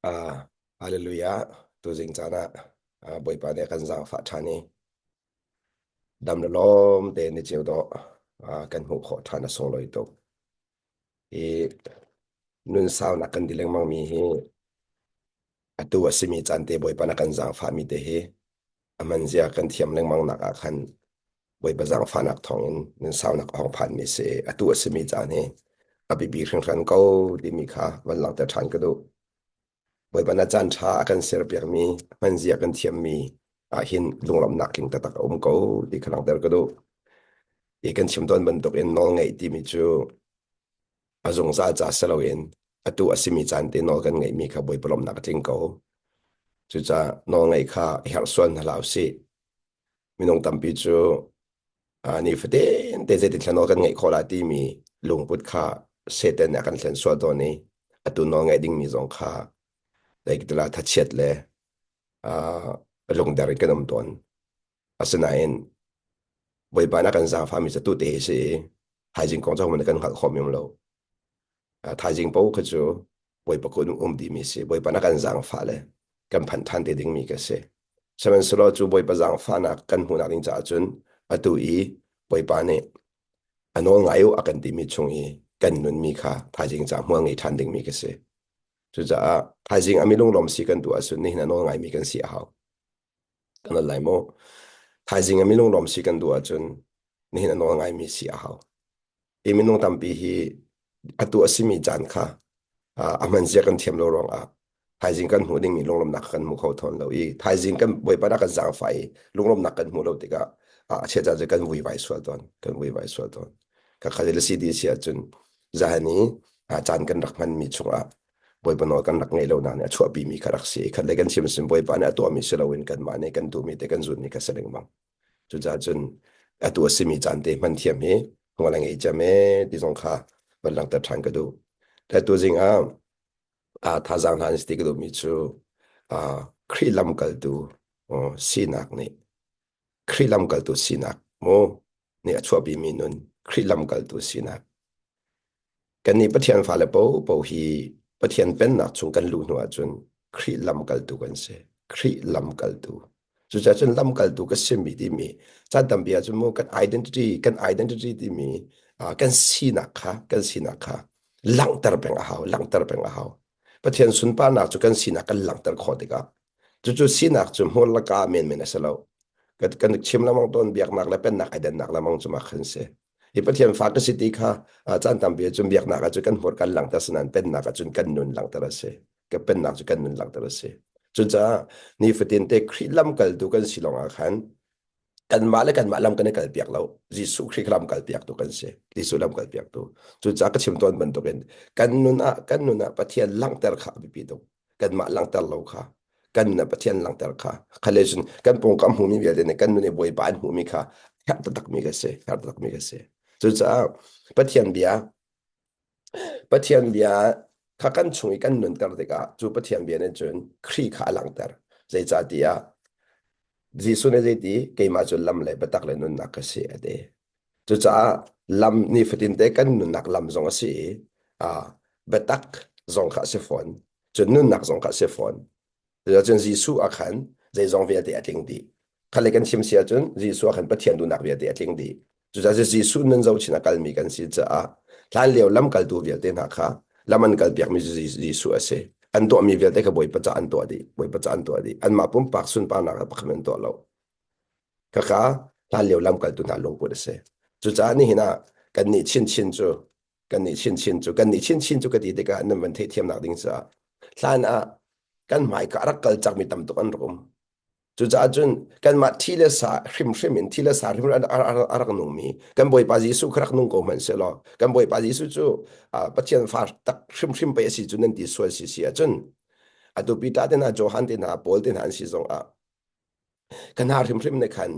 Ah, hallelujah. Tuzing caan ah ah, Bawipa nih a kan zaangfah ṭhan i dam le lawm tein ni ceu dawh ah, kan hmuh khawh ṭhan a sunglawi tuk. Hi nun saunak kan ti lengmang mi hi atu a simi caan te Bawipa na kan zaangfahmi te hi a hman zia kan thiam lengmang nak ah khan Bawipa zaangfahnak thawngin nun saunak a hong phanmi si. Atu a simi caan hi a biapi hringhran ko timi kha van langhter ṭhan ka duh. Bawipa na caan ṭha a kan serpiakmi, hman zia kan thiammi ahhin lunglawmhnak tling taktak a um ko ti kha langhter ka duh. Hi kan chim tawn bantukin nawlngaih timi cu a zungzal ca si loin atu a simi caan te nawl kan ngeihmi kha Bawipa lawmhnak a tling ko. Cucaah nawlngaih kha i harh sual hna hlah usih. Minung tampi cu nifatin te zeitin thla nawl kan ngeih khawh lai timi lungput kha Satan nih a kan hlen sual tawn i atu nawl ngaih dingmi zong kha zeikitila thachiat le lungder in kan um tawn. Asinain Bawipa nih a kan zaangfahmi cu atu te hi si i thaizing kong cu ahohmanh nih kan hngalh khawhmi um lo. Thaizing paoh kha cu Bawipa kut um dihmi si. Bawipa nih a kan zaangfah le kan phanh ṭhan te dingmi ka si. Sihmanhsehlaw cu Bawipa zaangfahnak kan hmuhnak ding caah cun atu i Bawipa nih a nawl ngai u a kan timi chung i kan nunmi kha thaizing ca hmual ngei ṭhan dingmi ka si. Cucaah thaizing a mi lunglawm si kan duh ahcun nihin a nawl ngaimi kan si a hau. Kan al lai maw? Thaizing a minung lawm si kan duh ahcun nihin a nawl ngaimi si a hau. Hi minung tampi hi atu a simi caan kha a hman zia kan thiam lo ruangah thaizing kan hmuh dingmi lunglawmhnak kan hmu kho thawn lo i thaizing kan Bawipa dah kan zaangfah i lunglawmhnak kan hmuh lo tikah a chia caan cu kan vuivai sual tawn kan vuivai sual tawn ka khal le si di si ahcun zahan i caan kan rak hmanmi chungah Bawipa nawl kan rak ngeih lo nak nih a chuahpimi kha rak si. Khat le kan chim sin Bawipa nih a tuahmi si loin kanmah nih kan duhmi te kan zunmi kha si lengmang. Cucaah cun atu a simi caan te hman thiam hi hmual a ngei cem ee ti zong kha van langhter ṭhan ka duh. Le tu zing ah thazaang hna an si ti ka duhmi cu Khrih lamkaltu sinak nih Khrih lamkaltu sinak mu nih a chuahpimi nun Khrih lamkaltu sinak Kannih Pathian fale paohpaoh hi Pathian Pennak chung kan luh hnu ahcun Khrih lamkaltu kan si. Khrih lamkaltu. Cucaah cun lamkaltu ka simi timi caan tampi ahcun mu kan identity kan identity timi kan sinak kha kan sinak kha langhter peng a hau langhter peng a hau. Pathian sunparnak cu kan sinak kan langhter khawh tikah cucu sinak cu hmur le ka menmen a si lo. Kan kan chim lengmang tawn biaknak le pennak ai dannak lengmang cu mah khan si. Hi Pathian fa ka si ti kha caan tampi ahcun biaknak ahcun kan hmur kan langhter sinain pennak ahcun kan nun langhter a si. Ka pennak cu kan nun langhter a si. Cucaah nifatin te Khrih lamkaltu kan si lawngah khan kanmah le kanmah lam kan i kalpiak lo. Jesuh Khrih lam kalpiaktu kan si. Jesuh lam kalpiaktu. Cucaah ka chim tawn bantukin kan nun ah kan nun ah Pathian langhter kha a biapi tuk. Kanmah langhter lo kha kan nun ah Pathian langhter kha khale cun kan pawngkam hmumi vialte nih kan nun i Bawipa an hmuhmi kha herh taktakmi ka si herh taktakmi ka si cucaah Pathian bia Pathian bia kha kan chung i kan nunter tikah cu Pathian bia nih cun Khrih kha a langhter zeicahtiah Jesuh nih zeiti keimah cu lam le biatak le nunnak ka si a ti cucaah lam nifatin te kan nunnak lam zong a si i biatak zong kha a si fawn cun nunnak zong kha a si fawn. Cucun Jesuh ah khan zeizong vialte a tling dih. Kha le kan chim si ahcun Jesuh ah khan Pathian duhnak vialte a tling dih. Cucaah Jesuh nun zohchin a kalmi kan si caah hlanlio lamkaltu vialte hna kha lam an kalpiakmi cu Jesuh a si. An tuahmi vialte kha Bawipa ca an tuah dih. Bawipa ca an tuah dih. Anmah pumpak sunparnak ah pakhat an tuah lo. Khakha hlanlio lamkaltu hna lungput a si. Cucaah nihin ah kannih chinchin cu kannih chinchin cu kannih chinchin cu ka ti tikah nan van theihthiamnak ding caah hlan ah kan hmaika a rak kal cakmi tam tuk an rak um. Cucaah cun kanmah thi le sa hrimhrim in thi le sa hrimhrim a rak nungmi kan Bawipa Jesuh kha rak nung ko hmanh sehlaw kan Bawipa Jesuh cu Pathian fa tak hrimhrim pei a si cu nan ti sual si si ahcun atu Peter te hna Johan te hna Paul te hna an si zong ah Ka hna hrimhrim nih khan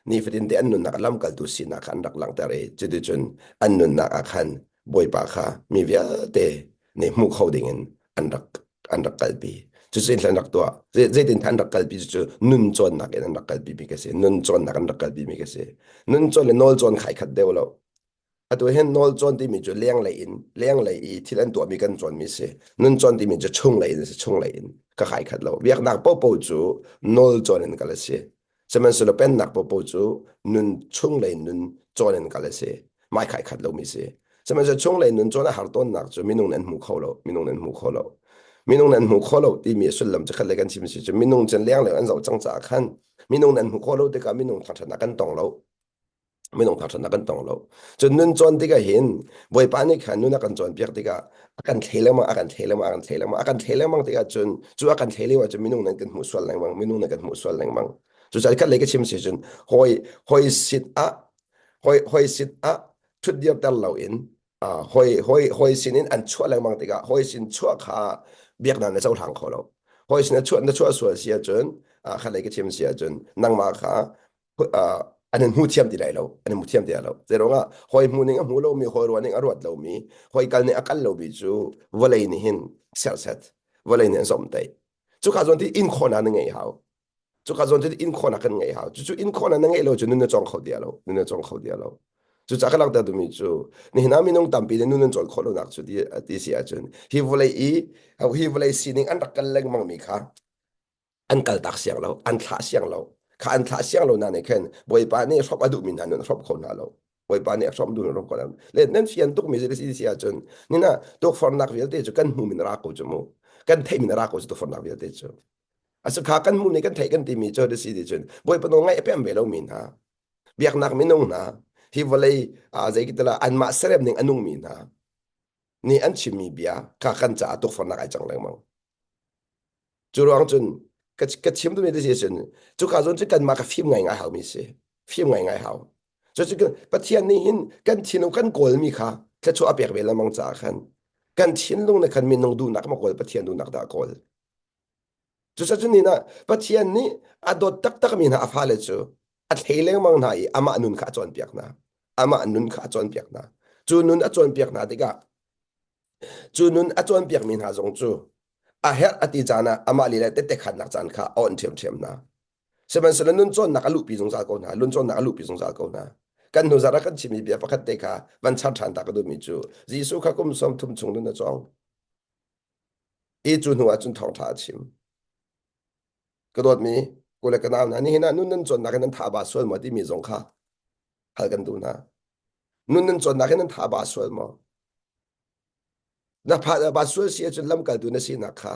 nifatin te an nunnak ah lamkaltu sinak kha an rak langhter i cuticun an nunnak ah khan Bawipa kha mi vialte nih hmu kho dingin an rak an rak kalpi. Cucu an rak tuah. Zeitin an rak kalpi cu nun cawnnak in an rak kalpi mi ka si. Nun cawnnak an rak kalpi mi ka si. Nun cawn le nawl cawn khai khat deuh lo. Atu hin nawl cawn timi cu lenglei in lenglei i thil an tuahmi kan cawnmi si. Nun cawn timi cu chunglei in si, chunglei in ka kai khat lo. Biaknak paohpaoh cu nawl cawn in kal a si. Sihmanhsehlaw pennak paohpaoh cu nun chunglei nun cawn in kal a si. Mai khai khat lomi si. Sihmanhsehlaw chunglei nun cawn a har tawnnak cu minung nih an hmu kho lo. Minung nih an hmu kho lo. Minung nih an hmu kho lo timi sullam cu khat le kan chim si cu minung cun lenglei an zoh cang caah khan minung nih an hmu kho lo tikah minung thangṭhatnak kan tong lo. Minung thangṭhatnak kan tong lo. Cun nun cawn tikah hin Bawipa nih khan nun a kan cawnpiak tikah a kan thlei lengmang, a kan thlei lengmang, a kan thlei lengmang, a kan thlei lengmang tikah cun cu a kan thlei lio ahcun minung nan kan hmuh sual lengmang, minung nan kan hmuh sual lengmang. Cucaah khat lei ka chim si cun hawi hawi sin ah hawi hawi sin ah ṭhut dirter loin hawi hawi hawi sin in an chuah lengmang tikah hawi sin chuah kha biaknak na cohlang kho lo. Hawi sin na chuah na chuah sual si ahcun khat lei ka chim si ahcun nangmah kha an in hmu thiam ti lai lo an in hmu thiam ti lai lo zeiruangah hawi hmu ning a hmu lomi hawi ruah ning a ruat lomi hawi kal ning a kal lomi cu vawlei nih hin serset vawlei nih an zomhtaih cuka zawn ti in khawhnak na ngeih hau cuka zawn ti in khawhnak kan ngeih hau cucu in khawhnak na ngeih lo cu nun na cawng kho dia lo nun na cawng kho dia lo cucaah ka langhter duhmi cu nihin ah minung tampi nih nun an cawn khawh lonak cu ti ti si ahcun hi vawlei i hi vawlei sining an rak kal lengmang mi kha an kaltak siang lo an thlah siang lo kha an thlah siang lo na nih khan bawipa nih hrawp a duhmi hna nun hrawp kho hna lo bawipa nih a hrawm duh hrawp kho hna le nan fian tuk mi si si ahcun nina tukforhnak vialte cu kan hmu min ra ko cu mu kan theih min ra ko cu tukforhnak vialte cu asu kha kan hmu ni kan theih kan timi cu si ti cun bawipa nawl ngaih a pem ve lo mi hna biaknak minung hna hi vawlei zei kitala anmah serem ning a nung mi hna nih an chimmi bia kha kan caah tukforhnak ai cang lengmang. Cu ruang cun ka, ka chim duhmi ti si cun cuka zawn cu kanmah ka fim ngai ngai haumi si. Fim ngai ngai hau. Cu cu Pathian nih hin kan thinlung kan kawlmi kha thluachuah a pek ve lengmang caah khan kan thinlung nih khan minung duhnak ma kawl Pathian duhnak dah kawl. Cucaah ni ah Pathian nih a dawt taktakmi hna a fale cu a thlei lengmang hna i amah nun kha a cawnpiak hna. Amah nun kha a cawnpiak hna. Cu nun a cawnpiak hna tikah cu nun a cawnpiakmi hna zong cu a herh a ti caan ah amah lila tette khannak caan kha a onh ṭhiamṭhiam hna. Sihmanhsehlaw nun cawnnak a luhpi zungzal ko hna. Nun cawnnak a luhpi zungzal ko hna. Kan hnu zarh ah kan chimmi bia pakhat te kha van char ṭhan ta ka duhmi cu Jesuh kha kum 30 chung nun a cawng. I cu hnu ah cun thawngṭha a chim. Ka dawtmi ku le ka nau hna, nihin ah nun nan cawnnak in nan tha ba sual maw timi zong kha hal kan duh hna. Nun nan cawnnak in nan tha ba sual maw? Na pha ba sual si ahcun lamkaltu na sinak kha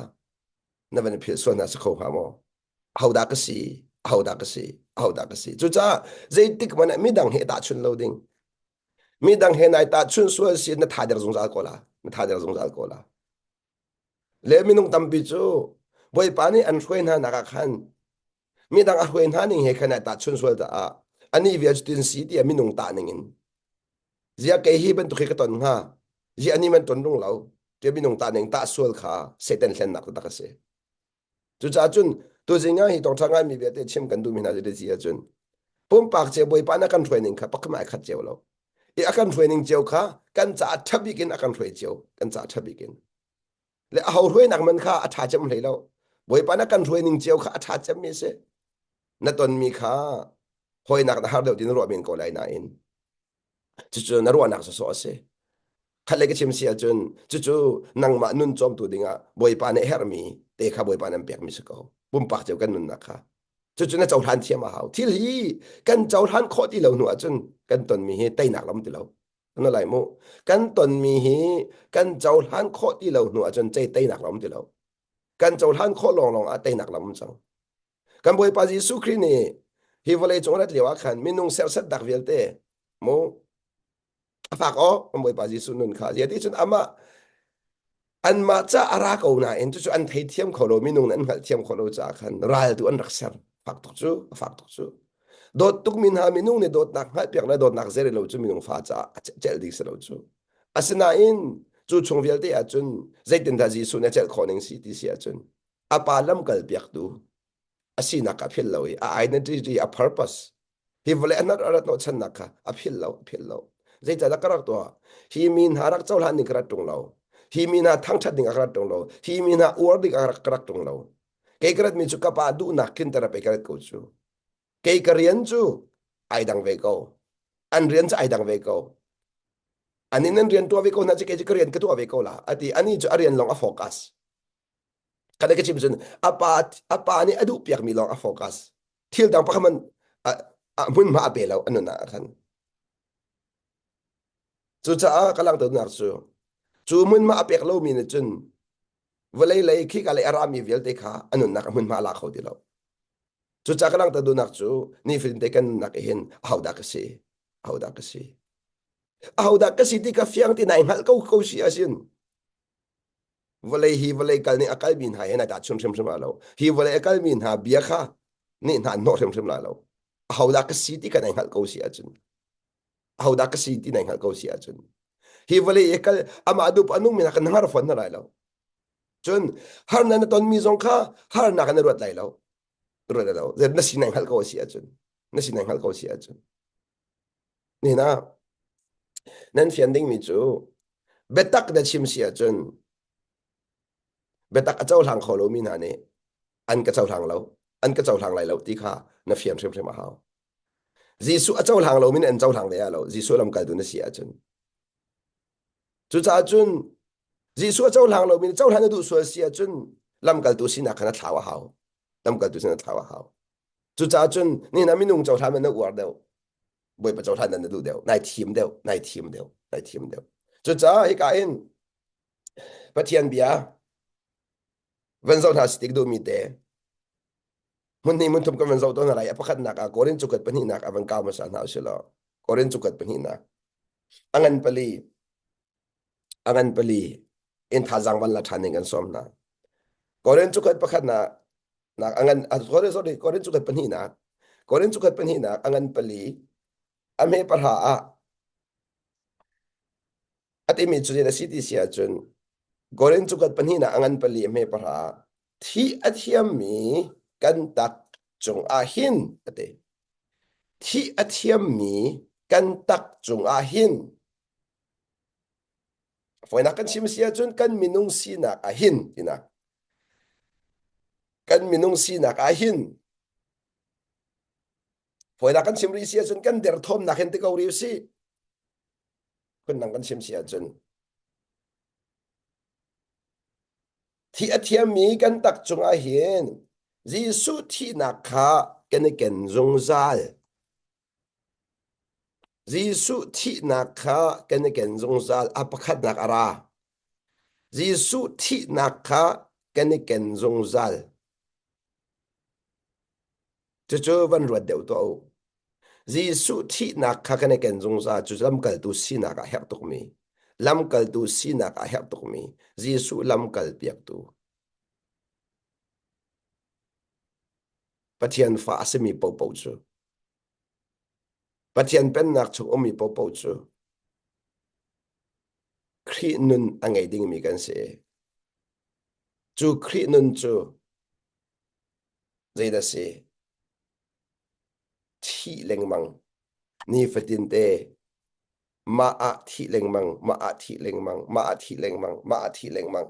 na van i philh sual hna si kho hnga maw? Ahodah ka si? Ahodah ka si? Ahodah ka si? Cucaah zeitik hmanh ah midang he tahchun lo ding. Midang he nai tahchun sual si na tha der zungzal ko la. Na tha der zungzal ko la. Le minung tampi cu Bawipa nih an hruai hna nak ah khan midang a hruai hna ning he khan ai tahchun sual caah anih vial cu tin si tiah minung tah ning in zia kei hi bantuk hi ka ton hnga zia ani man ton rung lo tiah minung tah ning tah sual kha Satan hlennak taktak a si. Cucaah cun tuzing ah hi tawngṭha ngaimi vialte chim kan duhmi hna cu si ahcun pumpak cio Bawipa na kan hruai ning kha pakhat ai khat cio lo. I a kan hruai ning cio kha kan caah ṭha bik in a kan hruai cio, kan caah ṭha bik in. Le aho hruainak man kha a ṭha cem hlei lo. Bawipa na kan hruai ning cio kha a ṭha cemmi a si. Na tonmi kha hawinak na har deuh ti na ruah men ko lai nain cucu na ruahnak sawsawh a si. Khat le ka chim si ahcun cucu nangmah nun cawmtu dingah Bawipa nih herhmi te kha Bawipa nan pekmi si ko. Pumpak cio kan nunnak kha. Cucu na cohlan thiam a hau. Thil hi kan cohlan khawh ti lo hnu ahcun kan tonmi hi teinak lam ti lo. Na lai mu. Kan tonmi hi kan cohlan khawh ti lo hnu ahcun cei teinak lam ti lo. Kan cohlan khawh lawnglawng ah teinak lam um cang. Kan Bawipa Jesuh Khrih nih hi vawlei cung rat lio ah khan minung serhsat dak vialte mu a fak aw kan Bawipa Jesuh nun kha zia ti cun amah anmah ca a ra ko nain cucu an theithiam kho lo minung an hngalhthiam kho lo caah khan ral tu an rak ser fak tuk cu a fak tuk cu dawt tuk mi hna minung nih dawtnak hngalhpiak le dawtnak zer lo cu minung fa caah a celh ding si lo cu asinain cu chung vialte ahcun zeitindah Jesuh nih a celh khawh ning si ti si ahcun a pa lamkal piaktu a sinak a philh lo i a identity a purpose hi vawlei a rat hnawhchannak kha a philh lo a philh lo zeicahdah ka rak tuah hi mi hna rak cohlan ding ka rat ṭung lo hi mi hna thangṭhat ding a ka rat ṭung lo hi mi hna uar ding a rak ka rak ṭung lo kei ka ratmi cu ka pa duhnak tlinter a pei ka rat ko cu kei ka rian cu ai dang ve ko an rian cu ai dang ve ko. Ani nan rian tuah ve ko hna cu kei cu ka rian ka tuah ve ko la ati ani cu a rian lawng a focus. Kada ka chim cun a pa a pa nih a duh piakmi lawng a focus. Thil dang pakhat man a, a hmunhma a pe lo a nun ah khan. Cucaah ka langhternak cu cu hmunhma a pek lomi nih cun vawlei lei khika lei a rami vialte kha a nunnak a hmunhma a la kho ti lo. Cucaah ka langhter duhnak cu nifatin te kan nunnak hin ahodah ka si? Ahodah ka si? Ahodah ka si ti ka fiang ti nai hngalh ko ko si asin. Vawlei hi vawlei kal nih a kalmi hna he nai tahchun hrimhrim la lo. Hi vawlei a kalmi hna bia kha nih hna an hnawh hrimhrim la lo. Ahodah ka si ti ka nai hngalh ko si ahcun. Ahodah ka si ti nai hngalh ko si ahcun. Hi vawlei i kal amah dup a nungmi hna kan hngar fawn hna lai lo. Cun harnak na tonmi zong kha harnak na ruat lai lo. Ruat lai lo. Na si nai hngalh ko si ahcun. Na si nai hngalh ko si ahcun. Nihin ah nan fian dingmi cu biatak na chim si ahcun biatak a cohlang kho lomi hna nih an ka cohlang lo, an ka cohlang lai lo ti kha na fian hrimhrim a hau. Jesuh a cohlang lomi nih an cohlang ve lo. Jesuh lamkaltu na si ahcun. Cucaah cun Jesuh a cohlang lomi nih cohlan na duh sual si ahcun lamkaltu sinak kha na thlau a hau. Lamkaltu sinak na thlau a hau. Cucaah cun nihin ah minung cohlan na uar deuh. Bawipa cohlan na duh deuh. Nai thim deuh, nai thim deuh, nai thim deuh. Cucaah hika hin Pathian bia van zoh hna si tik duhmi te hmun hnih hmun thum kan van zoh tawn hna lai. A pakhatnak ah Korin cukat pahnihnak ah van kau hmasa hna usih law Korin cukat pahnihnak a ngan pali a ngan pali in thazaang van la ṭhan ding kan sawm hna. Korin cukat pakhatnak nak a ngan sorry sorry Korin cukat pahnihnak Korin cukat pahnihnak a ngan pali a hme pahra ah a timi cu a si ti si ahcun Korin cukat pahnihnak a ngan pali a hme pahra ah thih a thiammi kan tak cung ah hin a ti. Thih a thiammi kan tak cung ah hin Fawinak kan chim si ahcun kan minung sinak ah hin tinak. Kan minung sinak ah hin fawinak kan chim rih si ahcun kan derthawmnak hin ti ko rih usih. Phundang kan chim si ahcun thi a thiammi kan tak cungah hin Jesuh thihnak kha kan i ken zungzal. Jesuh thihnak kha kan i ken zungzal. A pakhatnak a ra. Jesuh thihnak kha kan i ken zungzal. Cucu van ruat deuh tuah u. Jesuh thihnak kha kan i ken zungzal. Cu lamkaltu sinak ah herh tukmi. Lamkaltu sinak ah herh tukmi. Jesuh lamkal piaktu. Pathian fa a simi paohpaoh cu Pathian pennak chung ummi paohpaoh cu Khrih nun a ngei dingmi kan si. Cu Khrih nun cu zeidah si? Thih lengmang. Nifatin te mah ah thih lengmang, mah ah thih lengmang, mah ah thih lengmang, mah ah thih lengmang.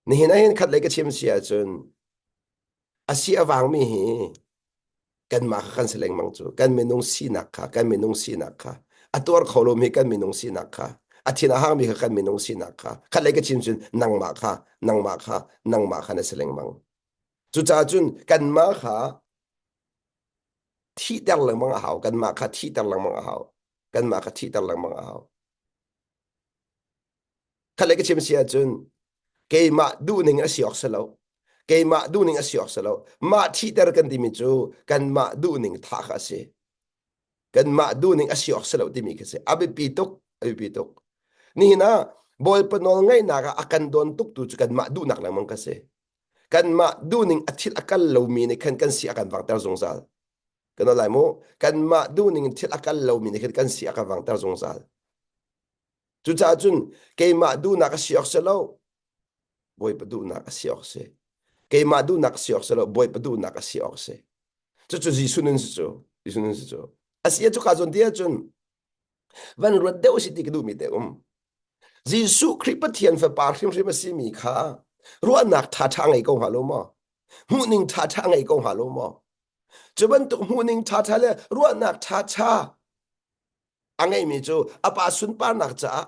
Nihin ah hin khat lei ka chim si ahcun a si a vangmi hi kanmah kha kan si lengmang cu kan minung sinak kha kan minung sinak kha a tuar kho lomi kan minung sinak kha a thin a hangmi kha kan minung sinak kha khat lei ka chim cun nangmah kha nangmah kha nangmah kha na si lengmang cucaah cun kanmah kha thihter lengmang a hau kanmah kha thihter lengmang a hau kanmah kha thihter lengmang a hau Khat le ka chim si ahcun keimah duhning a si awk si lo. Keimah duhning a si awk si lo. Mah thihter kan timi cu kanmah duhning thah kha a si. Kanmah duhning a si awk si lo timi khi si. A biapi tuk, a biapi tuk. Nihin ah Bawipa nawl ngaihnak ah a kan dawn tuk tu cu kanmah duhnak lengmang ka si. Kanmah duhning a thil a kal lomi nih khan kan si a kan vangter zungzal. Kan lai mu. Kanmah duhning thil a kal lomi nih khan kan si a kan vangter zungzal. Cucaah cun keimah duhnak a si awk si lo, Bawipa duhnak a si awk si. Keimah duhnak a si awk si lo, Bawipa duhnak a si awk si. Cucu Jesuh nun si cu. Jesuh nun si cu. A si cu ka zawn ti ahcun van ruat deuh si ti ka duhmi te um. Jesuh Khrih Pathian fapa hrimhrim a simi kha ruahnak ṭhaṭha ngei ko hnga lo maw? Hmuhning ṭhaṭha ngei ko hnga lo maw? Cu bantuk hmuhning ṭhaṭha le ruahnak ṭhaṭha. A ngeihmi cu a pa sunparnak caah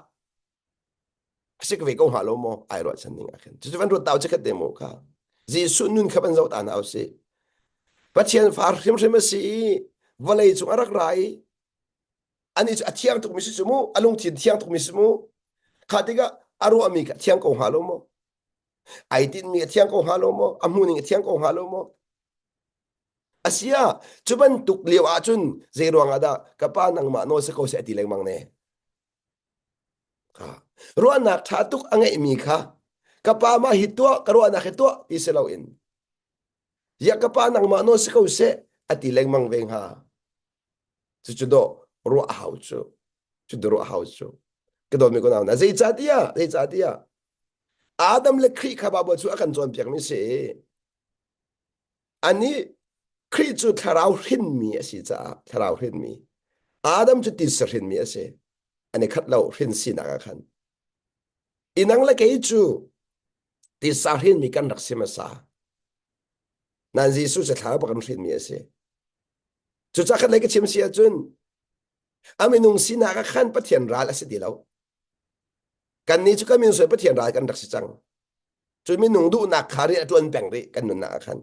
a si ve ko hnga lo maw? Ai ruahchan ning ah khin. Cucu van ruat tau chikkhat te mu kha. Jesuh nun kha van zoh ta hna usih. Pathian fa hrimhrim a si i vawlei cung a rak ra i ani cu a thiang tukmi si cu mu, a lungthin thiang tukmi si mu. Kha tikah a ruahmi kha thiang ko hnga lo maw? Ai tinhmi a thiang ko hnga lo maw? A hmuhning a thiang ko hnga lo maw? Asia cu bantuk lio ahcun zei ruangah dah ka pa nangmah nawl si ko seh a ti lengmang ne. Ruahnak ṭha tuk a ngeihmi kha ka pa mah hi tuah ka ruahnak hi tuah ti si loin ya ka pa nangmah nawl si ko seh a ti lengmang ve hnga. Cucu dawh ruah a hau cu. Cu ruah a hau cu. Ka dawtmi ko nau na zeicahtiah zeicahtiah Adam le Khrih kha Baibal cu a kan cawnpiakmi si. Anih Khrih cu thlarau hrinmi a si caah thlarau hrinmi. Adam cu titsa hrinmi a si. An i khat lo hrin sinak ah khan. I nang le kei cu titsa hrinmi kan rak si hmasa. Nan Jesuh cu thlarau bak kan hrinmi a si. Cucaah khat lei ka chim si ahcun a minung sinak ah khan Pathian ral a si ti lo. Kannih cu kan min soi Pathian ral kan rak si cang. Cu minung duhnak kha rian a ṭuan peng rih kan nunnak ah khan.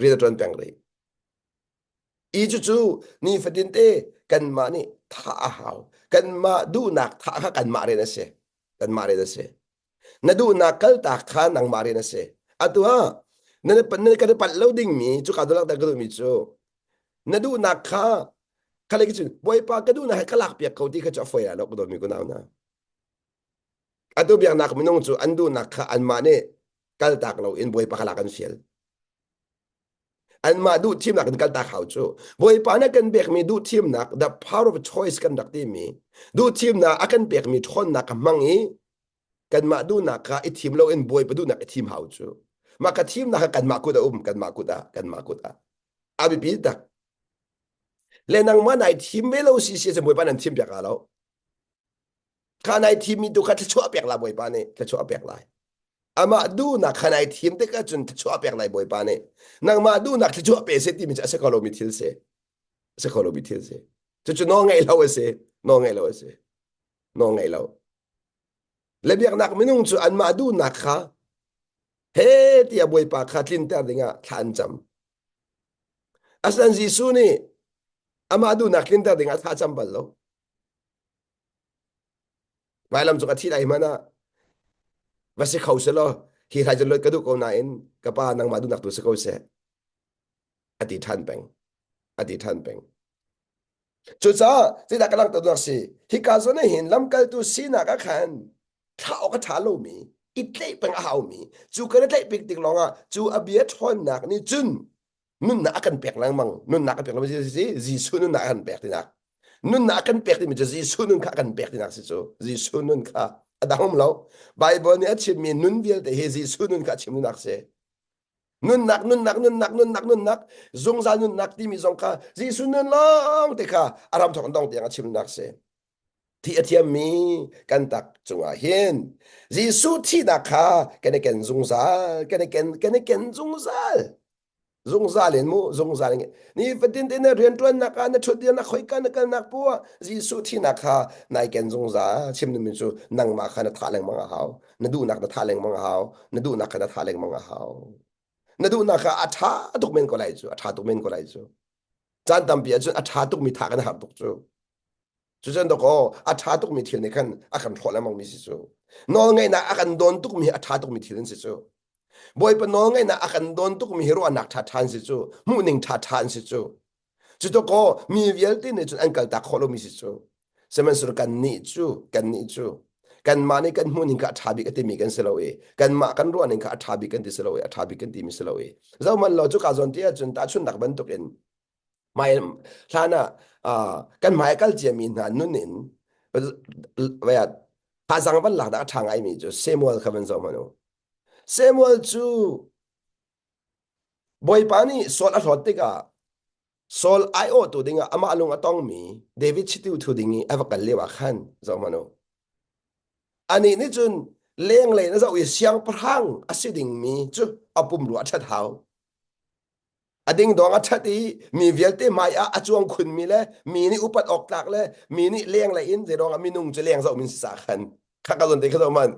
Rian a ṭuan peng rih. I cucu nifatin te kanmah nih thah a hau. Kanmah duhnak thah kha kanmah rian a si. Kanmah rian a si. Na duhnak kaltak kha nangmah rian a si. Atu ah na na kan i palh lo dingmi cuka dolak ka duhmi cu na duhnak kha kha lei cun Bawipa ka duhnak he ka lak piak ko ti kha cu a fawi lai lo ka dawtmi kunau hna. Atu biaknak minung cu an duhnak kha anmah nih kaltak loin Bawipa kha lak an fial. Anmah duh thimnak in kaltak hau cu. Bawipa nih kan pekmi duh thimnak the power of choice kan rak timi duh thimnak a kan pekmi ṭhawnnak ka hmang i kanmah duhnak kha i thim loin Bawipa duhnak i thim hau cu. Mah ka thimnak kha kanmah kut a um kanmah kut ah kanmah kut ah. A biapi tak. Le nangmah nai thim ve lo si si Bawipa nan thim piak lo. Kha nai thimmi tu kha thluachuah pek la Bawipa nih thluachuah pek lai. Amah duhnak kha nai thim tikah cun thluachuah pek lai Bawipa nih. Nangmah duhnak thluachuah pe seh timi cu a si kho lomi thil si. A si kho lomi thil si. Cucu nawl ngeih lo a si. Nawl ngeih lo a si. Nawl ngeih lo. Le biaknak minung cu anmah duhnak kha he tiah Bawipa kha tlinter dingah thla an cam. Asinain Jesuh nih amah duhnak tlinter dingah thla cam bal lo. Vailam cung a thi lai hmanh ah va si kho selaw hi hrai cun luat ka duh ko nain ka pa nangmah duhnak tu si ko seh a ti ṭhan peng a ti ṭhan peng cucaah zeidah ka langhter duhnak si hika zawn ah hin lamkaltu sinak ah khan thlah awk a ṭha lomi i tlaih peng a haumi cu kan i tlaih pik tik lawngah cu a bia ṭhawnnak nih cun nunnak a kan pek lengmang nunnak a pek lengmang si Jesuh nunnak a kan pek tinak nunnak a kan pek timi cu Jesuh nun kha a kan pek tinak si cu Jesuh nun kha a dang um lo Bible nih a chimmi nun vialte hi Jesuh nun kha a chim duhnak si nunnak nunnak nunnak nunnak nunnak zungzal nunnak timi zong kha Jesuh nun lawng te kha a ram thawk dong tiang a chim duhnak si thi a thiammi kan tak cungah hin Jesuh thihnak kha kan i ken zungzal kan i ken kan i ken zungzal zungzal in mu zungzal in ni fatin te na rianṭuannak ah na ṭhutdirnak khoika na kalnak poah Jesuh thihnak kha nai ken zungzal chim duhmi cu nangmah kha na thah lengmang a hau na duhnak na thah lengmang a hau na duhnak kha na thah lengmang a hau na duhnak kha a ṭha tuk men ko lai cu a ṭha tuk men ko lai cu caan tampi ahcun a ṭha tukmi thah kan har tuk cu Cucun dawkaw a ṭha tukmi thil nih khan a kan hrawh lengmangmi si cu. Nawlngaihnak a kan dawn tukmi hi a ṭha tukmi thil an si cu. Bawipa nawlngaihnak a kan dawn tukmi hi ruahnak ṭhaṭha an si cu. Hmuhning ṭhaṭha an si cu. Cu dawkaw mi vialte nih cun an kaltak khawh lomi si cu. Sihmanhsehlaw kannih cu kannih cu kanmah nih kan hmuhning kha a ṭha bik a timi kan si lo i kanmah kan ruahning kha a ṭha bik kan ti si lo i a ṭha bik kan timi si lo i zohhmanh law cuka zawn ti ahcun tahchunhnak bantukin hmai hlan ah kan hmai kal ciami hna nun in thazang van lak dah a ṭha ngaimi cu Samuel kha van zoh hmanh u. Samuel cu Bawipa nih Saul a hlawt tikah Saul aiawhtu dingah amah lung a tongmi David chitu thu ding i a va kal lio ah khan zoh hmanh u. Anih nih cun lenglei na zoh i siangpahrang a si dingmi cu a pumrua a ṭhat hau. A dingdawng a ṭhat i mi vialte hmai ah a cuang khunmi le mi nih upat awk tlak le mi nih lenglei in zeiruang ah minung cu leng zoh min si sa khan kha ka zawn te kha zoh man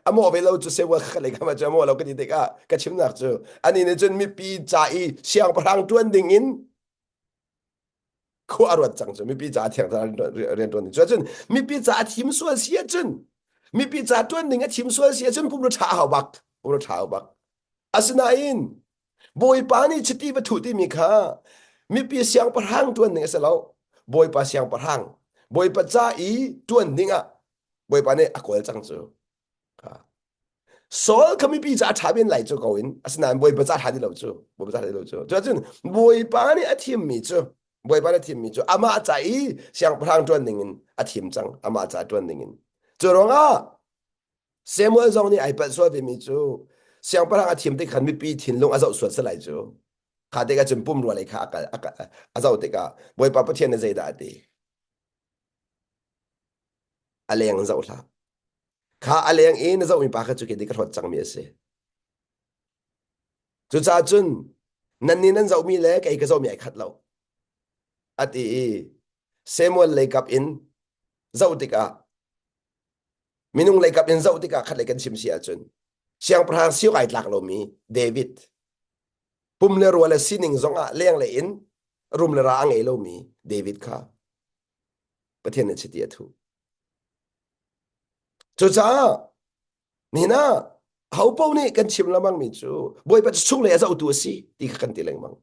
a mawh ve lo cu sewa kha lei kha cu a mawh lo ka ti tikah ka chimnak cu ani nih cun mipi ca i siangpahrang ṭuan ding in khua a ruat cang cu mipi ca thiang rian ṭuan ding cu cun mipi ca a thim sual si ahcun mipi ca ṭuan ding a thim sual si ahcun pumru ṭha a hau bak pumru ṭha hau bak asinain Bawipa nih chiti va thuh timi kha mipi siangpahrang ṭuan ding a si lo. Bawipa siangpahrang, Bawipa ca i ṭuan ding ah Bawipa nih a kawl cang cu. Saul kha mipi ca a ṭha men lai cu ko in asinain Bawipa ca ṭha ti lo cu. Bawipa ca ṭha ti lo cu. Cuahcun Bawipa nih a thimmi cu Bawipa nih a thimmi cu amah ca i siangpahrang ṭuan ding in a thim cang. Amah ca ṭuan ding in. Cu ruangah Samuel zong nih ai palh sual vemi cu siangpahrang a thim tik khan mipi thinlung a zoh sual si lai cu. Kha tikah cun pumrua lei kha a kal a zoh tikah Bawipa Pathian nih zeidah a ti? A leng in zoh hlah. Kha a leng i na zohmi pa kha cu kei ka hlawt cangmi a si. Cucaah cun nannih nan zohmi le kei ka zohmi ai khat lo. A ti i Samuel lei kap in zoh tikah Minung leikap in zoh tikah khat lei kan chim si ahcun siangpahrang siok ai tlak lomi David pum le rua le sining zongah lenglei in rum le ra a ngei lomi David kha Pathian nih chiti a thuh. Cucaah nihin ah hopo nih kan chim lengmang mi cu Bawipa cu chunglei a zohtu a si ti kha kan ti lengmang.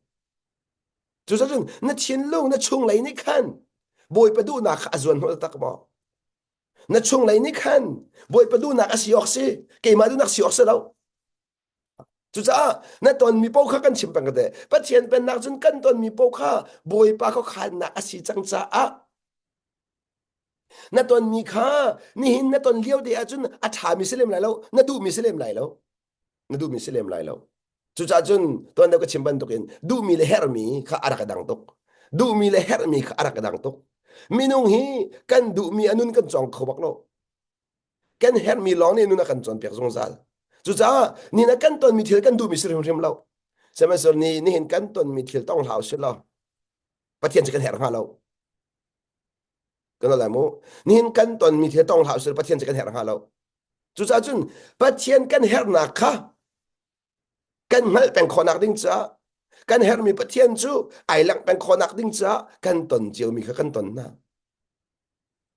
Cucaah cun na thinlung na chunglei nih khan Bawipa duhnak kha a zuan hnawh tak maw? Na chunglei nih khan Bawipa duhnak a si awk si, keimah duhnak si awk si lo. Cucaah na tonmi paoh kha kan chim peng te. Pathian pennak cun kan tonmi paoh kha Bawipa khuakhannak a si cang caah na tonmi kha nihin na ton lio te ahcun a ṭhami si lem lai lo, na duhmi si lem lai lo. Na duhmi si lem lai lo. Cucaah cun tuan deuh ka chim bantukin duhmi le herhmi kha a rak i dang tuk. Duhmi le herhmi kha a rak i dang tuk. Minung hi kan duhmi a nun kan cawng kho bak lo. Kan herhmi lawng nih nun a kan cawnpiak zungzal. Cucaah ni na kan tonmi thil kan duhmi si hrimhrim lo. Sihmanhsehlaw ni nihin kan tonmi thil tong hlah usih law Pathian cu kan herh hnga lo. Kan lai mu. Nihin kan tonmi thil tong hlah usih law Pathian cu kan herh hnga lo. Cucaah cun Pathian kan herhnak kha kan hngalh peng khawhnak ding caah kan herhmi Pathian cu ai langh peng khawhnak ding caah kan ton ciomi kha kan ton hna.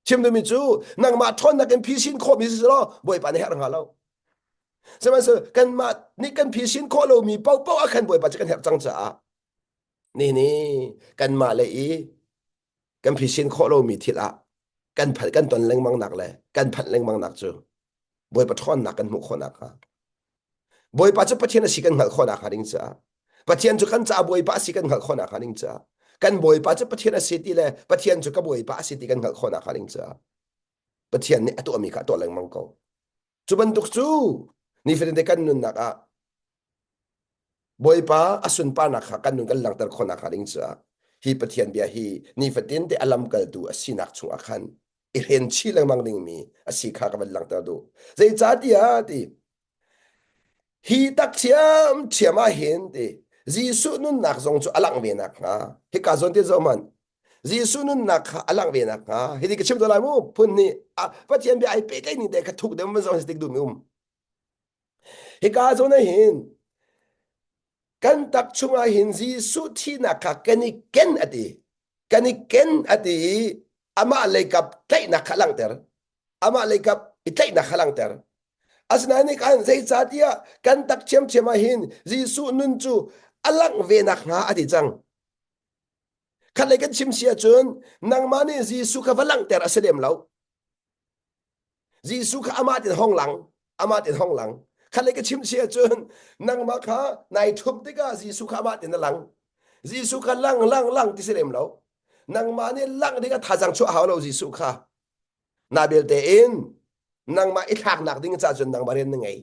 Chim duhmi cu nangmah ṭhawnnak in phisin khawhmi si law Bawipa nih herh hnga lo. Sihmanhsehlaw kanmah nih kan phisin khawh lomi paohpaoh ah khan Bawipa cu kan herh cang caah nihin kanmah le i kan phisin khawh lomi thil ah kan phanh kan ton lengmang nak le kan phanh lengmang nak cu Bawipa ṭhawnnak kan hmuh khawh nakhnga Bawipa cu Pathian a si kan hngalh khawh nakhnga ding caah Pathian cu kan caah Bawipa a si kan hngalh khawh nakhnga ding caah kan Bawipa cu Pathian a si ti le Pathian cu ka Bawipa a si ti kan hngalh khawh nakhnga ding caah Pathian nih a tuahmi kha a tuah lengmang ko. Cu bantuk cu nifatin te kan nunnak ah Bawipa a sunparnak kha kan nun kan langhter khawh nakhnga ding caah hi Pathian bia hi nifatin te a lamkaltu a sinak chungah khan i hren chih lengmang dingmi a si kha ka van langhter duh. Zeicahtiah ti hi tak ṭhiamṭhiam ah hin ti Jesuh nunnak zong cu a langh ve nakhnga hika zawn te zoh hmanh Jesuh nunnak kha a langh ve nakhnga hiti ka chim to lai mu phun nih Pathian bia ai pehtlaih ning te kha thuk deuh van zoh tik duhmi um hika zawn ah hin kan tak chungah hin Jesuh thihnak kha kan i ken a ti kan i ken a ti i amah leikap tlaihnak kha langhter amah leikap i tlaihnak kha langhter asinain nih khan zeicahtiah kan tak ṭhiamṭhiam ah hin Jesuh nun cu a langh ve nakhnga a ti cang khatlei kan chim si ahcun nangmah nih Jesuh kha va langhter a si lem lo Jesuh kha amah tin hong lang, amah tin hong lang. Khatlei ka chim si ahcun nangmah kha nai ṭhumh tikah Jesuh kha amah tin a lang. Jesuh kha lang lang lang ti si lem lo. Nangmah nih langh ding ah thazaang chuah hau lo Jesuh kha. Na belte in nangmah i thlaknak ding caah cun nangmah rian na ngei.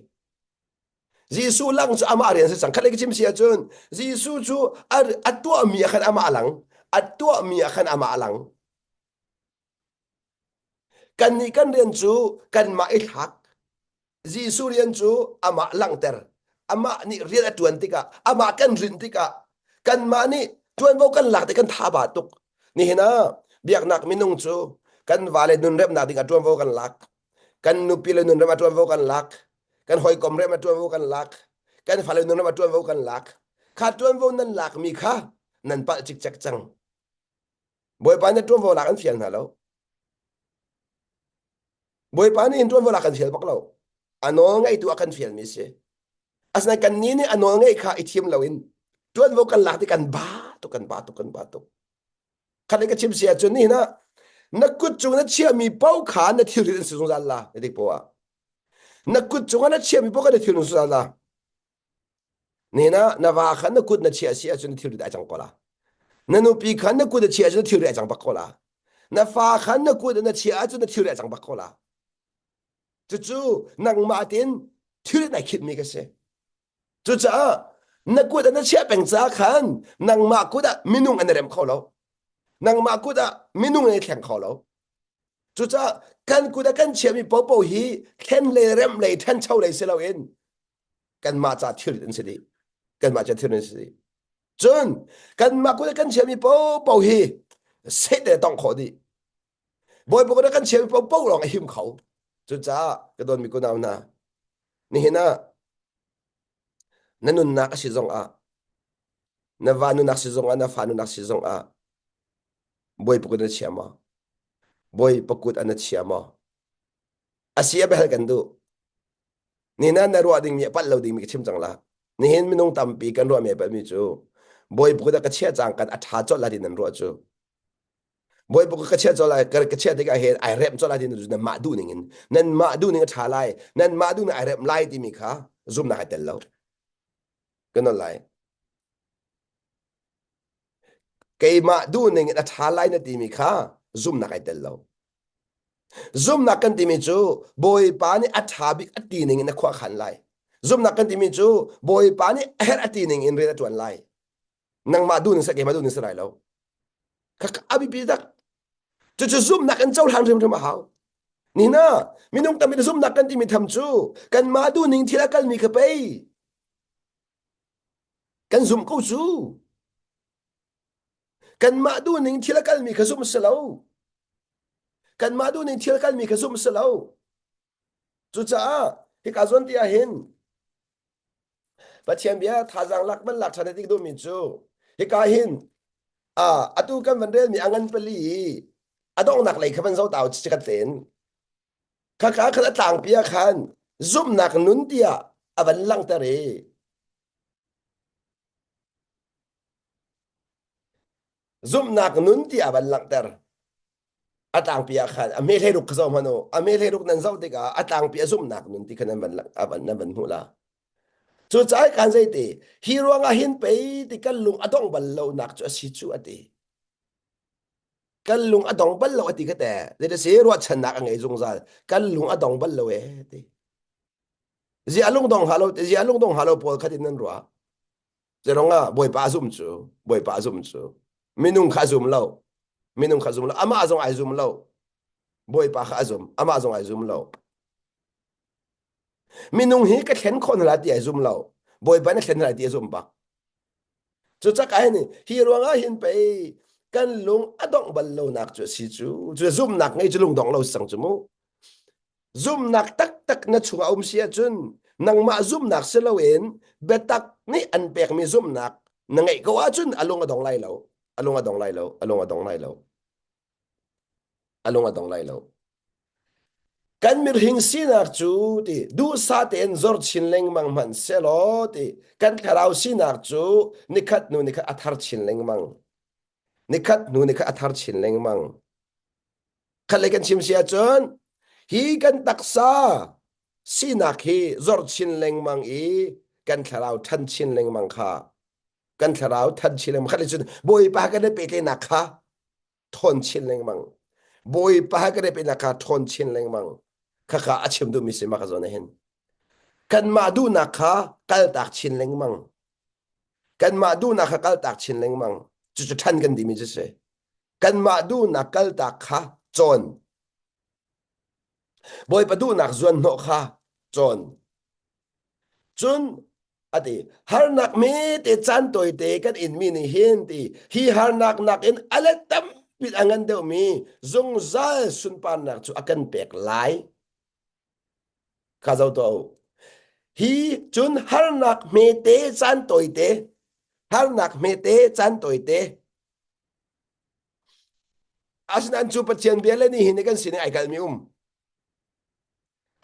Jesuh lang cu amah rian si cang. Khatlei ka chim si ahcun Jesuh cu a, a tuahmi ah khan amah a lang. A tuahmi ah khan amah a lang. Kannih kan rian cu kanmah i thlak. Jesuh rian cu amah langhter. Amah nih rian a ṭuan tikah, amah kan rinh tikah, Kanmah nih ṭuanvo kan lak ti kan tha ba tuk. Nihin ah biaknak minung cu kan vale nun remnak ding ah ṭuanvo kan lak. Kan nupi le nun rem ah ṭuanvo kan lak. Kan hawikom rem ah ṭuanvo kan lak. Kan fale nun rem ah ṭuanvo kan lak. Kha ṭuanvo nan lakmi kha nan palh cikcek cang. Bawipa nih ṭuanvo lak an fial hna lo. Bawipa nih hin ṭuanvo lak kan fial bak lo. A nawl ngeitu a kan fialmi si. Asinain kannih nih a nawl ngeih kha i thim loin ṭuanvo kan lak ti kan ba tuk kan ba tuk kan ba tuk. Khat ka chim si ahcun nihin ah na kut cung na chiahmi paoh kha na thilrit an si zungzal la na dik poah. Na kut cungah na chiahmi paoh kha na thilrit an si zungzal la. Nihin ah na va kha na kut na chiah si ahcun na thilrit ai cang ko la. Na nupi kha na kut na chiah ahcun na thilrit ai cang bak ko la. Na fa kha na kut na chiah ahcun na thilrit ai cang bak ko la. Cucu nangmah tein thil nai khitmi ka si. Cucaah na kut ah na chiah peng ca khan nangmah kut ah minung an i rem kho lo. Nangmah kut ah minung an i thleng kho lo. Cucaah kan kut ah kan chiahmi popo hi thlen lei remh lei ṭhancho lei si loin kanmah ca thil an si dih. Kanmah ca thil an si dih. Cun kanmah kut ah kan chiahmi popo hi set le tongh khawh dih. Bawipa kut ah kan chiahmi paohpaoh lawng a him kho. Cucaah ka dawtmi kunau hna, nihin ah na nunnak a si zong ah, na va nunnak si zong ah, na fa nunnak si zong ah, Bawipa kut na chia maw? Bawipa kut ah na chia maw? A si a biahal kan duh. Nihin ah na ruah dingmi a palh lo dingmi ka chim cang la. Nihin minung tampi kan ruahmi a palhmi cu Bawipa kut ah ka chiah cang kan a ṭha colh la ti nan ruah cu. Bawipa ka chiah colh lai ka chiah tikah hin ai remh colh lai ti nan mah duh ning in nan mah duh ning a ṭha lai nan mah duh ning ai remh lai timi kha zumhnak ai tel lo ka nawl lai keimah duh ning in a ṭha lai na timi kha zumhnak ai tel lo zumhnak kan timi cu Bawipa nih a ṭha bik a ti ning in a khuakhan lai zumhnak kan timi cu Bawipa nih a herh a ti ning in rian a ṭuan lai nangmah duh ning sa keimah duh ning si lai lo a biapi tak cucu zumhnak in cohlan hrimhrim a hau nina minung tam in zumhnak kan timi tham cu kanmah duh ning thil a kalmi kha pei kan zumh ko cu kanmah duh ning thil a kalmi kha zumh si lo kanmah duh ning thil a kalmi kha zumh si lo cucaah hika zawn ti ah hin Pathian bia thazaang lak van lak ṭhan a tik duhmi cu hika hin atu kan van relmi a ngan pali i a donghnak lei kha van zoh ta u chikat tein khaka khan a tlangpi ah khan zumhnak nun tiah a van langhter i Zumhnak nun ti a van langhter. A tlangpi ah khan a hme ruk kha zoh hmanh u. A hme ruk nan zoh tikah a tlangpi a zumhnak nun ti kha nan van a van nan van hmuh la. Cucaah kan zei ti hi ruangah hin pei ti kan lung a dong bal lo nak cu a si cu a ti. Kan lung a dong bal lo a ti kha te. Zei si ruahchannak a ngei zungzal. Kan lung a dong bal lo e ti. Zia lung dong ha lo zia lung dong ha lo pawl khat in nan ruah. Zerong ah Bawipa a zum cu Bawipa a zum cu minung kha a zum lo minung kha a zum lo amah zong ai zum lo Bawipa kha a zum amah zong ai zum lo minung hi ka thlen khawh hna lai ti ai zum lo Bawipa na thlen hna lai ti a zum bak cucak ah hin hi ruangah hin pei kan lung a dongh bal lo nak cu a si cu cu zumnak ngei cu lung dong lo sang cu mu Zumhnak taktak na chungah um si ahcun nangmah zumhnak si loin biatak nih an pekmi zumhnak na ngeih ko ahcun a lung a dong lai lo. A lung a dong lai lo. A lung a dong lai lo. A lung a dong lai lo. Kan mirhing sinak cu ti duhsah tein zor chin lengmang hmanh selaw ti kan thlarau sinak cu nikhat hnu nikhat a thar chin lengmang. Nikhat hnu nikhat a thar chin lengmang. Khat le kan chim si ahcun hi kan taksa sinak hi zor chin lengmang i kan thlarau ṭhan chin lengmang kha kan thlarau ṭhan chin lengmang khat le cun Bawipa kan i pehtlaihnak kha ṭhawn chin lengmang Bawipa kan i pehtlaihnak kha ṭhawn chin lengmang khakha a chim duhmi si mah ka zawn ah hin kanmah duhnak kha kaltak chin lengmang kanmah duhnak kha kaltak chin lengmang cucu ṭhan kan timi cu si kanmah duhnak kaltak kha cawn Bawipa duhnak zuan hnawh kha cawn cun. Ati harnak me te caan tawite kan inmi nih hin ti hi harnak nakin a let tampi a ngan deuhmi zungzal sunparnak cu a kan pek lai. Kha zo to. Hi cun harnak hmete caan tawite harnak hmete caan tawite asinain cu Pathian bia le ni hin kan sining ai kalmi um.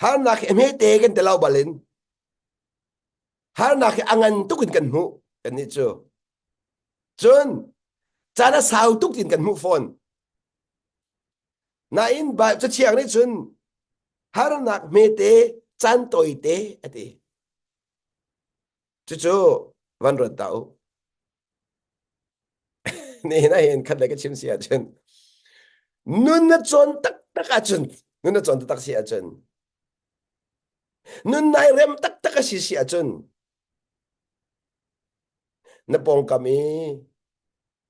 Harnak hi hmete kan ti lo balin harnak hi a ngan tuk in kan hmuh kannih cu. Cun caan a sau tuk in kan hmuh fawn. Nain Cathiang nih cun harnak hmete caan tawite a ti. Cucu van ruat ta u. Nihin ah hin khat le ka chim si ahcun nun na cawn taktak ahcun nun na cawn taktak si ahcun nun nai rem taktak a si si ahcun na pawngkam i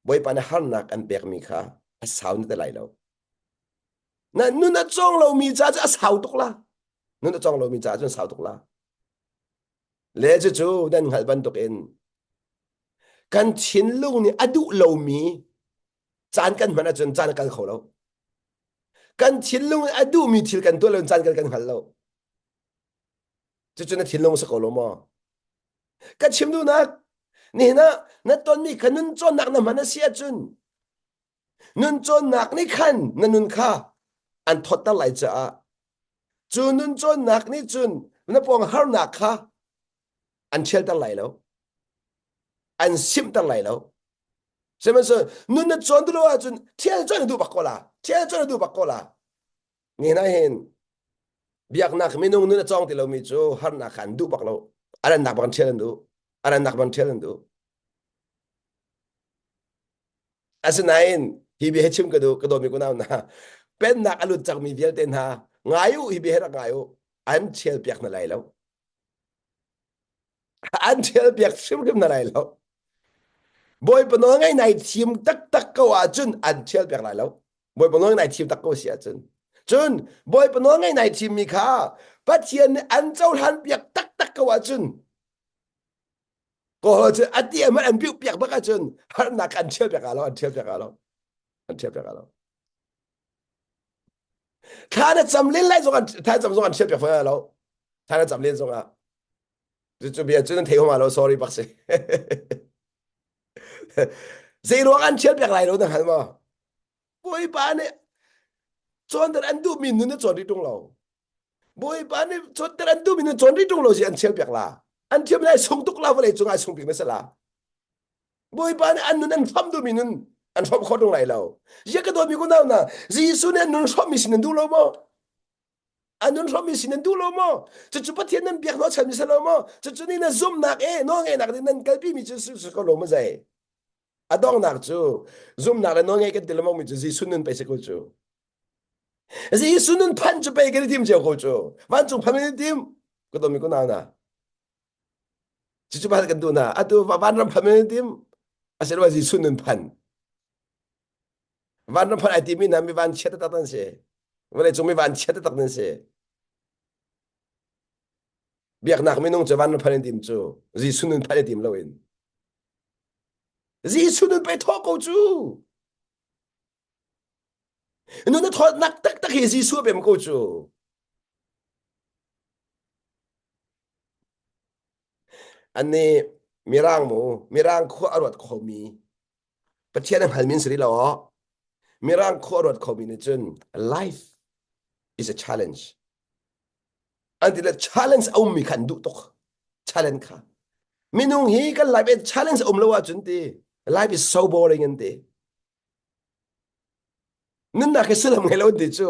Bawipa nih harnak an pekmi kha a sau na ti lai lo. Na nun a cawng lomi ca cu a sau tuk la. Nun a cawng lomi ca cun sau tuk la. Le cucu nan hngalh bantukin kan thinlung nih a duh lomi caan kan hman ahcun caan a kal kho lo. Kan thinlung nih a duhmi thil kan tuah lo caan kan kan hngal lo. Cucu na thinlung si ko lo maw? Ka chim duhnak nihin ah na tonmi kha nun cawnnak na hman a si ahcun nun cawnnak nih khan na nun kha an thawtter lai caah cu nun cawnnak nih cun na pawng harnak kha an ṭhialter lai lo an simhter lai lo sihmanhsehlaw nun na cawn duh lo ahcun ṭhial cawn na duh bak ko la ṭhial cawn na duh bak ko la Nihin ah hin biaknak minung nun a cawng ti lomi cu harnak kha an duh bak lo. A rannak bang ṭhial an duh. A rannak bang ṭhial an duh. Asinain hi bia hi chim ka duh ka dawmi kunau hna pennak a lut cangmi vialte hna ngai u hi bia hi rak ngai u an ṭhial piak hna lai lo. An ṭhial piak hrimhrim hna lai lo. Bawipa nawl ngai nai thim taktak ko ahcun an ṭhial piak lai lo. Bawipa nawl nai thim tak ko si ahcun. Cun Bawipa nawl ngai nai thimmi kha Pathian nih an cohlan piak taktak ko ahcun kawl cu a ti hmanh an piuh piak bak ahcun harnak an ṭhial piak lo an ṭhial piak lo an ṭhial piak lo thla na cam len lai zong an thla cam zong an ṭhial piak fawn lo thla na cam len zong ah cu bia cu nan thei homa lo sorry bak si zei ruang an ṭhial piak lai lo na hngal maw Bawipa nih cawnter an duhmi nun na cawn rih ṭung lo Bawipa nih cawnter an duhmi nun cawn rih ṭung lo si an ṭhial piak la an thiam lai sung tuk la vawlei cung ah sung bik na si la Bawipa nih an nun an hramh duhmi nun an hramh kho ṭung lai lo zia ka dawtmi kunau na Jesuh nih an nun hramhmi sin nan duh lo maw A nun hrawmmi sin nan duh lo maw? Cucu Pathian nan biak hnawhchanmi si lo maw? Cucu nih na zumhnak e nawlngeihnak nih nan kalpimi cu si ko lo maw zei? A donghnak cu zumhnak le nawlngeih kan ti lengmang mi cu Jesuh nun pei si ko cu. Jesuh nun phanh cu pei kan i tim cio ko cu. Vancung phanh kan i tim. Ka domi ko nau na. Cucu bahal kan duh na. Atu vanram phanh kan i tim. Asiloah Jesuh nun phanh. Vanram phanh ai timi hna mi vanchia taktak nan si. Vawleicung mi vanchia taktak nan si. Biaknak minung cu vanram phanh in tim cu Jesuh nun phanh i tim loin. Jesuh nun pei thawh ko cu. Nun na thawtnak taktak hi Jesuh a pem ko cu. Annih Mirang mu, Mirang khua a ruat khomi Pathian a hngalmi an si rih lo aw. Mirang khua a ruat khomi nih cun life is a challenge. An ti le challenge a ummi kha an duh tuk. Challenge kha. Minung hi kan life in challenge a um lo ahcun ti life is so boring an ti. Nunnak hi sullam ngei lo an ti cu.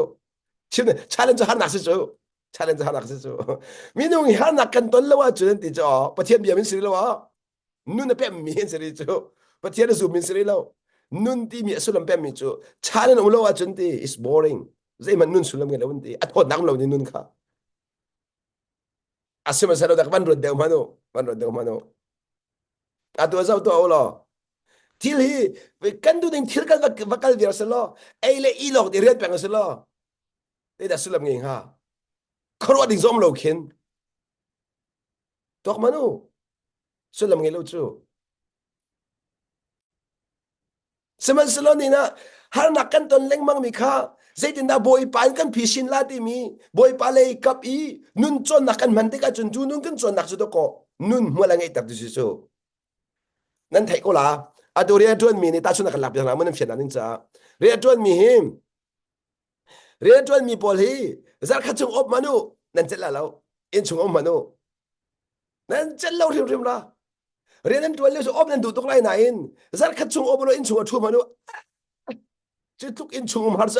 Chim challenge cu harnak si cu. Challenge cu harnak si cu. Minung hi harnak kan ton lo ahcun an ti cu aw. Pathian bia min si lo aw. Nun a pemmi an si rih cu Pathian a zum in si rih lo nun timi a sullam pemmi cu chan in um lo ahcun ti is boring zeihmanh nun sullam ngei lo an ti a thawtnak um lo ni nun kha a sihmanhsehlaw dak van ruat deuh hmanh u van ruat deuh hmanh u atu a zoh tuah u law thil hi kan duh ding thil kan va kal viar si law ei le i lawk ti rian peng si law zeidah sullam ngei hnga khuaruah ding zong lo khin tuak man u. Sullam ngei lo cu. Sihmanhsehlaw ni ah harnak kan ton lengmang mi kha zeitindah Bawipa in kan phisin la timi Bawipa lei kap i nun cawnnak kan hman tikah cun cu nun kan cawnnak cu dawkaw nun hmual a ngeihter tu si cu. Nan theih ko la. Atu rian ṭuanmi nih tahchunhnak kan lak piak hna mu nan fian ning caah. Rian ṭuanmi hi rian ṭuanmi pawl hi zarkhat chung op man u nan celh la lo. Inn chung um man u. Nan celh lo hrimhrim la. Rian nan ṭuan lio cu op nan duh tuk lai nain zarkhat chung op lo inn chung a ṭhu man u. Cu tluk inn chung um har cu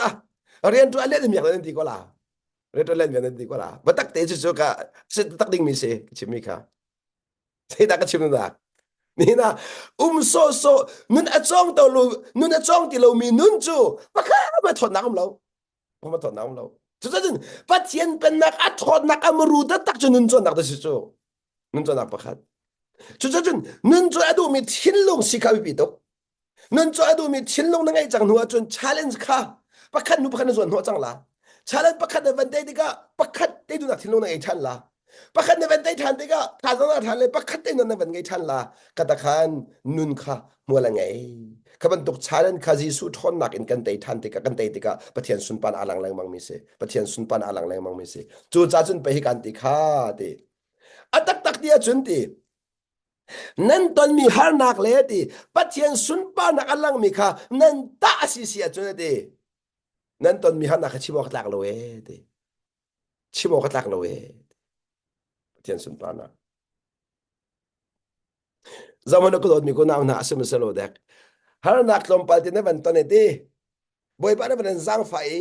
rian ṭuan le miak nan ti ko la. Rian ṭuan le miak nan ti ko la. Batak te cu cu ka tak ding mi si ka chimmi kha. Zeidah ka chim na? Nihin ah um sawhsawh nun a cawng to lo nun a cawng ti lomi nun cu pakhat ma thawtnak um lo. Ma thawtnak um lo. Cucun Pathian pennak a thawtnak a muru taktak cu nun cawnnak da si cu. Nun cawnnak pakhat. Cucun nun cawn a duhmi thinlung si kha biapi tuk. Nun cu a duhmi thinlung na ngeih cang hnu ahcun challenge kha pakhat hnu pakhat na zuan hnawh cang la. Challenge pakhat na van tei tikah pakhat te duhnak thinlung na ngei ṭhan la. Pakhat na van tei ṭhan tikah thazaang na ṭhan le pakhat te na van ngei ṭhan la. Kata khan nun kha hmual a ngei. Kha bantuk challenge kha Jesuh ṭhawnnak in kan tei ṭhan tikah kan tei tikah Pathian sunpan aa lang lengmang mi si. Pathian sunpan aa lang lengmang mi si. Cu ca cun pei hi kan ti kha ti. A taktak ti ahcun ti Nan tonmi harnak le ti Pathian sunparnak a langmi kha nan tah a si si ahcun a ti nan tonmi harnak kha chim awk a tlak lo ee ti chim awk a tlak lo ee Pathian sunparnak Zaman ka dawtmi ko nau hna a sim lo dek harnak tlawmpal te na van ton e ti Bawipa na van in zaangfah i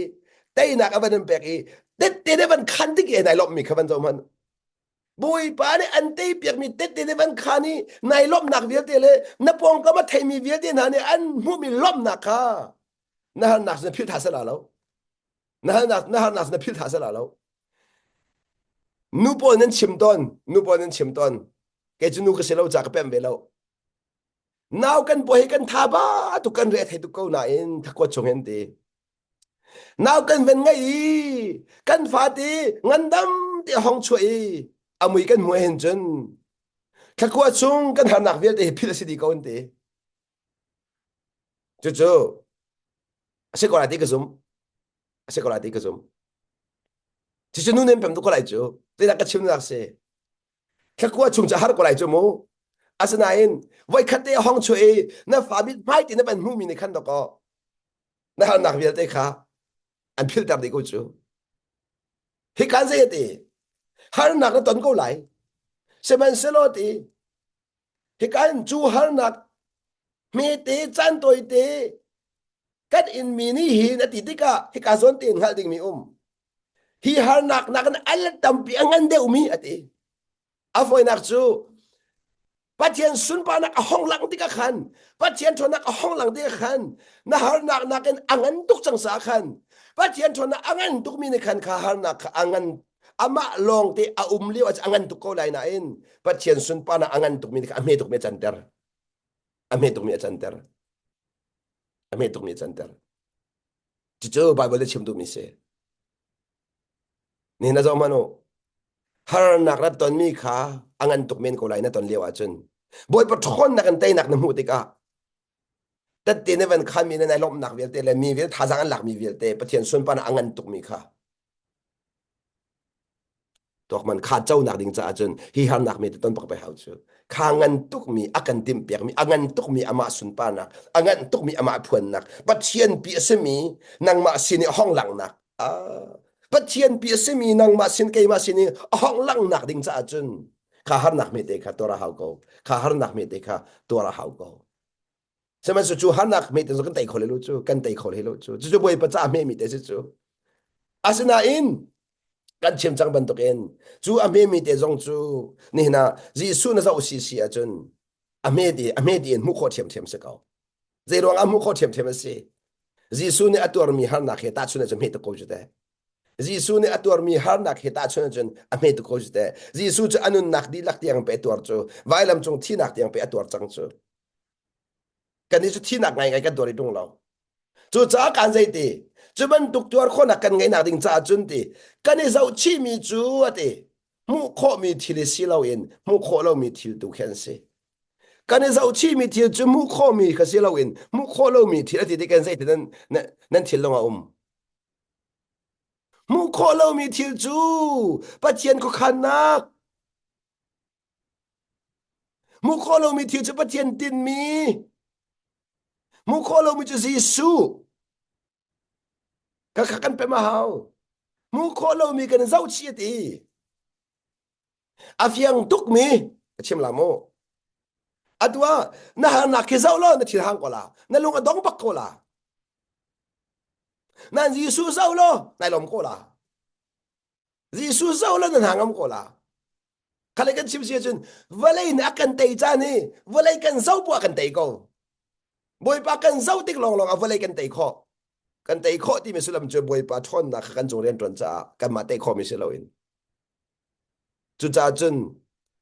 teinak a van in pek i tette na van khan tik e nai lawmhmi kha van zoh hmanh Bawipa nih an teipiakmi tette nih van khan i nai lawmhnak vialte le na pawngkam a theimi vialte hna nih an hmuhmi lawmhnak kha na harnak na philh tha sala lo. Na harnak na harnak na philh tha sala lo. Nu pawl nan chim tawn, nu pawl nan chim tawn. Kei cu nu ka si lo ca ka pem ve lo. Nau kan paw hi kan tha ba tuk kan re thei tuk ko nain thakuat chung hin ti. Nau kan van ngeih i kan fate ngandam te hong chuah i a mui kan hmuh hin cun thlakua chung kan harnak vialte hi philh a si dih ko an ti. Cucu a si ko lai ti ka zum. A si ko lai ti ka zum. Cucu nu nen pem tuk ko lai cu. Zeidah ka chimnak si. Thlakua chung cu har ko lai cu mu. Asinain voikhat te hong chuah i na fa mit hmai ti na van hmuhmi nih khan dawkaw na harnak vialte kha an philhter dih ko cu. Hi kan zei ti harnak na ton ko lai. Sihmanhsehlaw ti hi kan cu harnak hmete caan tawite kan inmi nih hin a ti tikah hika zawn tein hngalh dingmi um. Hi harnak nakin a let tampi a ngan deuhmi a ti. A fawinak cu Pathian sunparnak a hong lang tikah khan Pathian ṭhawnnak a hong lang tikah khan na harnak nakin a ngan tuk cang caah khan Pathian ṭhawnnak a ngan tukmi nih khan kha harnak kha a ngan amah lawng te a um lio ah a ngan tuk ko lai nain Pathian sunparnak a ngan tukmi nih khan a hme tukmi a canter a hme tukmi a canter a hme tukmi a canter cucu Bible nih chim duhmi si Nihin na zoh hmanh u. Harnak na tonmi kha a ngan tuk men ko lai na ton lio ahcun. Bawipa ṭhawnnak in teinak na hmuh tikah tette na van khanmi le nai lawmhnak vialte le mi vialte thazaang an lakmi vialte Pathian sunparnak a ngan tukmi kha tuak man kha conak ding caah cun hi harnak mi te ton bak pai hau cu kha ngan tukmi a kan timh piakmi a ngan tukmi amah sunparnak a ngan tukmi amah phuannak Pathian pi a simi nangmah sin i hong langhnak Pathian pi a simi nangmah sin keimah sin i a hong langhnak ding caah cun kha harnak mi te kha tuar a hau ko kha harnak mi te kha tuar a hau ko Sihmanhsehlaw cu harnak hmete cu kan tei kho lo cu kan tei kho lo cu cucu Bawipa ca hmemi te si cu asinain kan chim cang bantukin cu a hmemi te zong cu nihin ah Jesuh na zoh si si ahcun a hme ti a hme ti in hmuh khawh ṭhiamṭhiam si ko zei ruang ah hmuh khawh ṭhiamṭhiam a si Jesuh nih a tuarmi harnak he tahchunh ahcun hme tuk ko cu teh Jesuh nih a tuarmi harnak he tahchunh ahcun a hme tuk ko cu teh Jesuh cu a nunnak dihlak tiang pe a tuar cu vailam cung thihnak tiang pe a tuar cang cu Kan nih cu thihnak ngaingai kan tuar i ṭung lo. Cucaah kan zei ti? Cu bantuk tuar khawhnak kan ngeihnak ding caah cun ti kan i zohchihmi cu a ti hmuh khawhmi thil i si loin hmuh khawh lomi thil tu khi an si. Kan i zohchihmi thil cu hmuh khawhmi kha si loin hmuh khawh lomi thil a ti tik in zeitin nan nan thinlung a um? Hmuh khawh lomi thil cu Pathian khuakhannak Hmuh khawh lomi thil cu Pathian tinhmi. Hmuh khawh lomi cu Jesuh. Ka kha kan pem a hau. Hmuh khawh lomi kan zohchih a ti. A fiang tukmi ka chim la mu. Atu ah na harnak khi zoh law na thil hang ko la. Na lung a dong bak ko la. Nan Jesuh zoh law nai lawm ko la. Jesuh zoh law na hna ngam ko la. Khale kan chim si ahcun vawlei nih a kan tei caan hi vawlei kan zoh bu ah kan tei ko. Bawipa kan zoh tik lawnglawng ah vawlei kan tei khawh. Kan tei khawh timi sullam cu Bawipa ṭhawnnak kha kan cung rianṭuan caah kanmah tei khawhmi si loin. Cucaah cun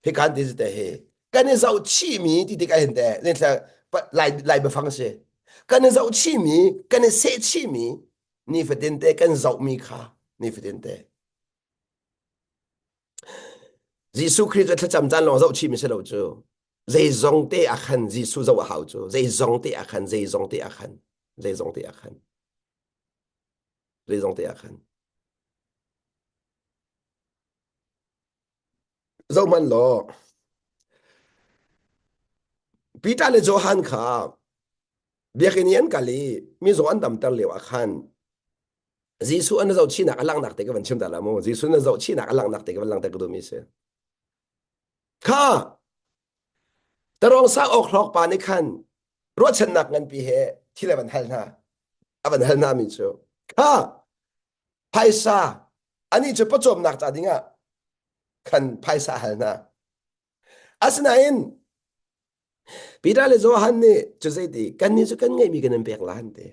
hikan ti te hi kan i zoh chihmi ti tik ahhin te lai lai biafang si. Kan i zoh chihmi, kan i seh chihmi nifatin te kan zohmi kha nifatin te. Jesuh Khrih cu thlacam caan lawng zoh chihmi si lo cu. Zeizong te ah khan Jesuh zoh a hau cu. Zeizong te ah khan, zeizong te ah khan, zeizong te ah khan. Zeizong te ah khan. Zoh hmanh law, Peter le Johan kha biakinn i an kal i mizaw an damter lio ah khan Jesuh an zohchihnak a langhnak te ka van chim ta la mu. Jesuh na zohchihnak a langhnak te ka van langhter ka duhmi si. Kha tarong sang awk hlawk pa nih khan ruahchannak nganpi he thil a van hal hna. A van hal hna mi cu kha phaisa ani cu pawcawmnak ca dingah khan phaisa hal hna. Asinain Peter le Johan nih cu zeiti kannih cu kan ngeihmi kan in pek la an ti.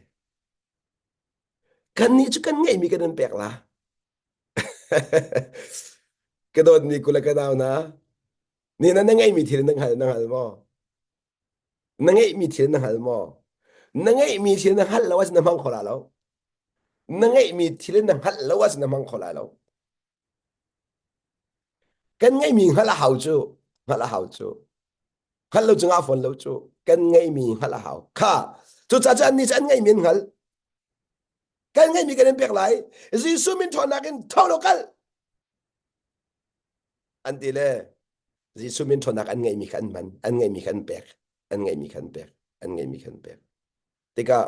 Kannih cu kan ngeihmi kan in pek la. Ka dawtmi kule ka nau hna, ni na na ngeihmi thil na hngal na hngal maw? Na ngeihmi thil na hngal maw? Na ngeihmi thil na hngalh lo ahcun na hmang kho la lo. Na ngeihmi thil na hngalh lo ahcun na hmang kho lai lo. Kan ngeihmi hngalh a hau cu, hngalh a hau cu. Hngalh lo cu ngah fawn lo cu. Kan ngeihmi hngalh a hau. Kha, cucaah cu annih cu an ngeihmi an hngalh. Kan ngeihmi kan in pek lai. Jesuh min ṭhawnnak in tho law kal. An ti le Jesuh min ṭhawnnak an ngeihmi kha an hman, an ngeihmi kha an pek, an ngeihmi kha an pek, an ngeihmi kha an pek. Tikah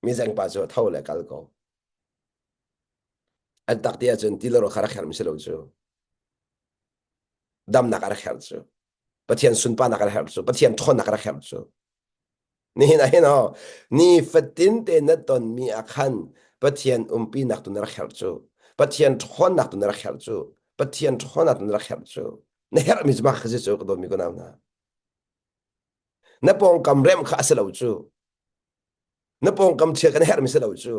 mizengpa cu tho le kal ko. An tak ti ahcun ti le rawl kha rak herhmi si lo cu. Damnak a rak herh cu. Pathian sunparnak a rak herh cu. Pathian ṭhawnnak a rak herh cu. Nihin ah hin aw, nifatin te na tonmi ah khan Pathian umpinak tu na rak herh cu. Pathian ṭhawnnak tu na rak herh cu. Pathian ṭhawnnak tu na rak herh cu. Na herhmi cu mah kha si cu ka dawtmi ka nau hna. Na pawngkam rem kha a si lo cu. Na pawngkam thil kan herhmi si lo cu.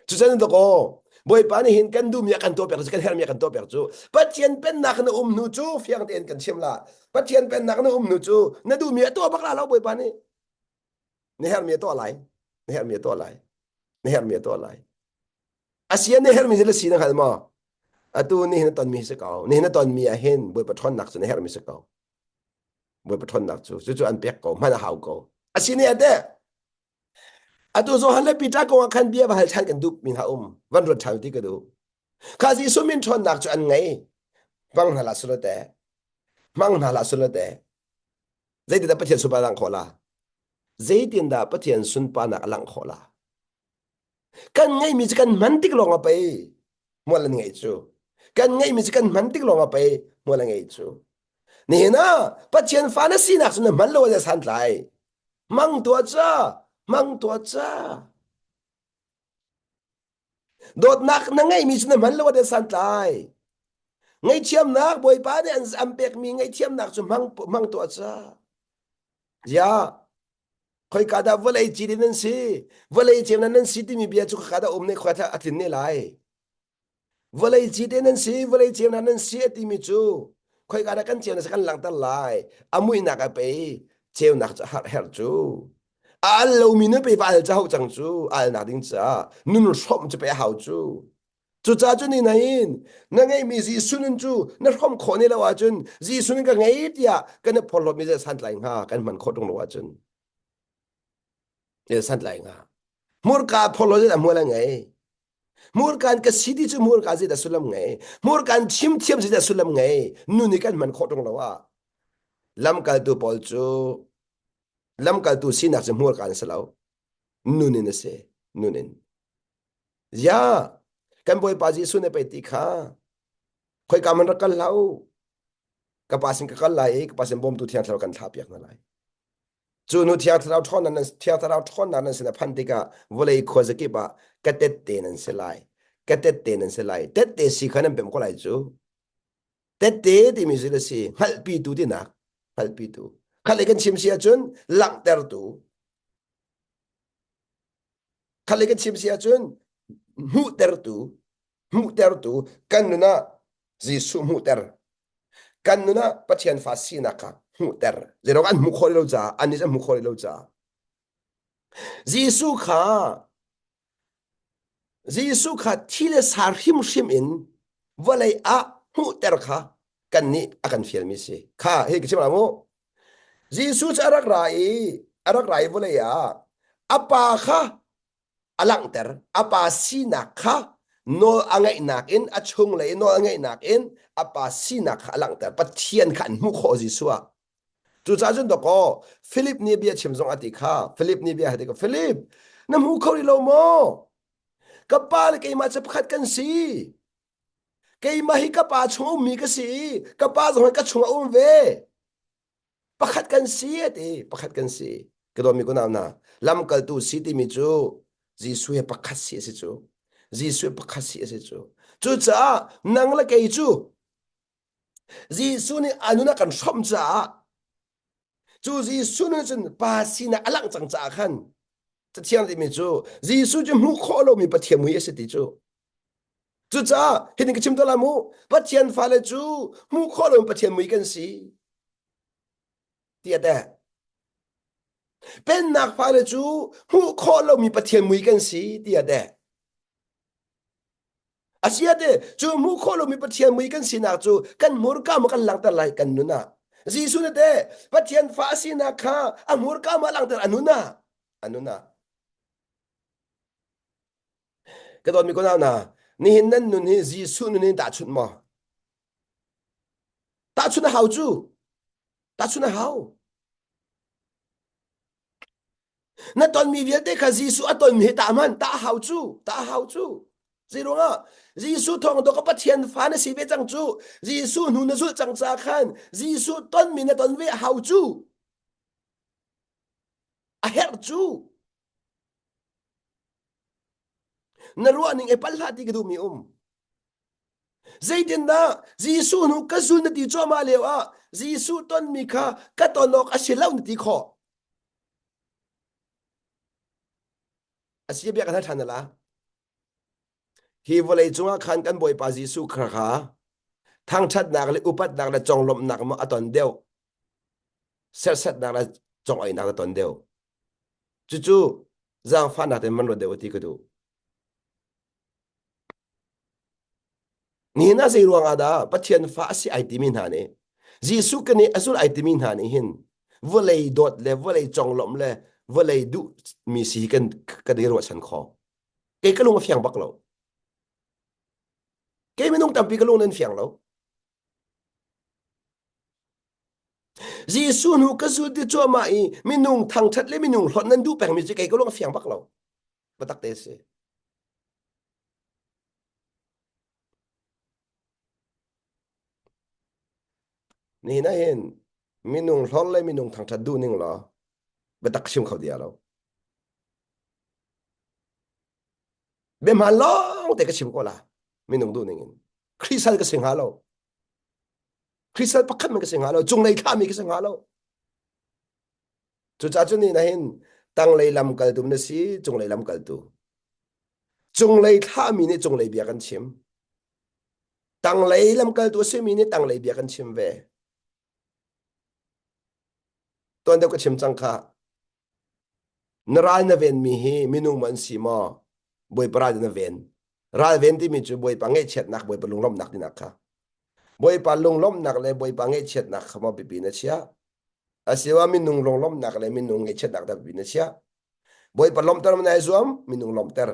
Cucan dakaw Bawipa nih hin kan duhmi a kan tuah piak cu kan herhmi a kan tuah piak cu Pathian pennak na um hnu cu fiang tein kan chim la Pathian pennak na um hnu cu na duhmi a tuah bak la lo Bawipa nih na herhmi a tuah lai na herhmi a tuah lai na herhmi a tuah lai asian na herhmi cu na si na hngal maw atu nihin na tonmi si ko nihin na tonmi ah hin Bawipa ṭhawnnak cu na herhmi si ko Bawipa ṭhawnnak cu cucu an pek ko hman a hau ko asini ate Atu Johan le Peter kong ah khan bia va hal ṭhan kan duh mi hna um. Van ruat ṭhan ti ka duh. Kha Jesuh min ṭhawnnak cu an ngei. Hmang hna hlah sulaw te. Hmang hna hlah sulaw te. Zeitindah Pathian sunparnak langh khawh la? Zeitindah Pathian sunparnak a langh khawh la? Kan ngeihmi cu kan hman tik lawng ah pei hmual an ngeih cu. Kan ngeihmi cu kan hman tik lawng ah pei hmual a ngeih cu. Nihin ah Pathian fa na sinak cu na hman lo ah santlai. Hmang tuah ca, hmang tuah ca. Dawtnak na ngeihmi cu na hman lo ah santlai. Ngaihthiamnak Bawipa nih an, an pekmi ngaihthiamnak cu hmang, hmang tuah ca. Ya, khoika dah vawlei cin in nan si vawlei cem nan si timi bia cu khaka dah um ne khua a tlin ne lai vawlei ci te nan si vawlei cem nan si a timi cu khoika dah kan ceu na kan langhter lai a muihnak a pe ceunak cu har her cu a al lomi nu pe va al ca hau cang cu al nak ding ca nun hrawm cu pe hau cu. Cucaah cu ni nain na ngeihmi Jesuh nun cu na hrawm khawh ne lo ahcun Jesuh nun ka ngei tiah kan i phorhlawtmi zei santlai hnga kan hman khawh ṭung lo ahcun zei santlai hnga. Hmurka phorhlawt in a hmual a ngei. Hmurka in ka si ti cu hmurka zeidah sullam ngei. Hmurka in chim thiam zeidah sullam ngei. Nun i kan hman khawh ṭung lo ah lamkaltu pawl cu lamkaltu sinak cu hmurka in si lo. Nun in a si. Nun in. Ziah kan Bawipa Jesuh nih pei ti kha khoika man rak kal hlah u. Ka pa sin ka kal lai i ka pa sin bawmtu Thiang Thlarau kan thlah piak hna lai. Cu nu Thiang Thlarau ṭhawnnak nan Thiang Thlarau ṭhawnnak nan sin a phanh tikah vawlei khuazakip ah ka tette nan si lai. Ka tette nan si lai. Tette si kha nan pem ko lai cu. Tette timi cu a si hngalhpitu tinak hngalhpitu. Khat lei kan chim si ahcun langhtertu Khat le kan chim si ahcun hmuhtertu hmuhtertu kan nun ah Jesuh hmuhter kan nun ah Pathian fa sinak kha hmuhter zeiruang an hmuh khawh lo caah annih an hmuh khawh lo caah Jesuh kha Jesuh kha thi le sa hrimhrim in vawlei ah hmuhter kha kan nih a kan fialmi si kha hi ka chim la mu Jesuh cu a rak ra i a rak ra i vawlei ah a pa kha a langhter. A pa sinak kha nawl a ngeihnak in a chunglei nawl a ngeihnak in a pa sinak kha a langhter. Pathian kha an hmuh khawh Jesuh ah. Cucaah cun dawkaw Philip nih bia chim zong a ti kha Philip nih bia a ti kha Philip na hmu kho rih lo maw? Ka pa le keimah cu pakhat kan si. Keimah hi ka pa chung ummi ka si i ka pa zong hi ka chung a um ve. Pakhat kan si a ti, pakhat kan si. Ka dawtmi kunau hna, lamkaltu si timi cu Jesuh he pakhat si a si cu. Jesuh he pakhat si a si cu. Cucaah nang le kei cu Jesuh nih a nun a kan hrawmh caah cu Jesuh nih cun pa sinak a langh cang caah khan Cathiang timi cu Jesuh cu hmuh khawh lomi Pathian mui a si ti cu. Cucaah hitin ka chim tawn lai mu Pathian fale cu hmuh khawh lomi Pathian mui kan si ti a teh. Pennak fale cu hmuh khawh lomi Pathian mui kan si ti a teh. Asiate cu hmuh khawh lomi Pathian mui kan sinak cu kan hmurka maw kan langhter lai kan nun ah. Jesuh nih teh Pathian fa a sinak kha a hmurka maw a langhter a nun ah. A nun ah. Ka dawtmi kunau hna, nihin nan nun hi Jesuh nun in tahchunh maw? Tahchunh a hau cu. Tahchunh a hau. Na tonmi vialte kha Jesuh a tonmi he tah hmanh tah hau cu tah hau cu Zeiruangah Jesuh thawng dawk Pathian fa na si ve cang cu Jesuh hnu na zulh cang ca khan Jesuh tonmi na ton ve hau cu a herh cu na ruah ning e pal hlah ti ka duhmi um Zeitindah Jesuh hnu ka zul na ti cuahmah lio ah Jesuh tonmi kha ka ton awk a si lo na ti khawh. A si bia kan hal ṭhan la. Hi vawlei cungah khan kan Bawipa Jesuh kha kha thangṭhatnak le upatnak le conglawmhnak maw a ton deuh serhsatnak le congoihnak a ton deuh. Cucu zaangfahnak tein man ruat deuh ti ka duh. Nihin ah zei ruang ah dah Pathian fa a si ai timi hna nih Jesuh kan i a zul ai timi hna nih hin vawlei dawt le vawlei conglawmh le vawlei duhmi si hi kan kan i ruahchan khawh. Kei ka lung a fiang bak lo. Kei minung tampi ka lung nan fiang lo. Jesuh hnu ka zul ti cuahmah i minung thangṭhat le minung hlawt nan duh pengmi cu kei ka lung a fiang bak lo. Biatak te si. Nihin ah hin minung hlor le minung thangṭhat duh ning law biatak chim kho dia lo. Biahmaan lawng te ka chim ko la minung duh ning in. Khrihsal ka si hnga lo. Khrihsal pakhat man ka si hnga lo. Cunglei thlahmi ka si hnga lo. Cucaah cun nihin ah hin tanglei lamkaltu na si, cunglei lamkaltu. Cunglei thlahmi nih cunglei bia kan chim. Tanglei lamkaltu a simi nih tanglei bia kan chim ve. Tuan deuh ka chim cang kha. Na ral na venmi hi minung maw an si maw? Bawipa ral na ven. Ralven timi cu Bawipa ngaihchiatnak, Bawipa lunglawmhnak tinak kha. Bawipa lunglawmhnak le Bawipa ngaihchiatnak kha maw biapi na chiah? Asiloah minung lunglawmhnak le minung ngaihchiatnak dah biapi na chiah? Bawipa lawmhter ma nai zuam? Minung lawmhter.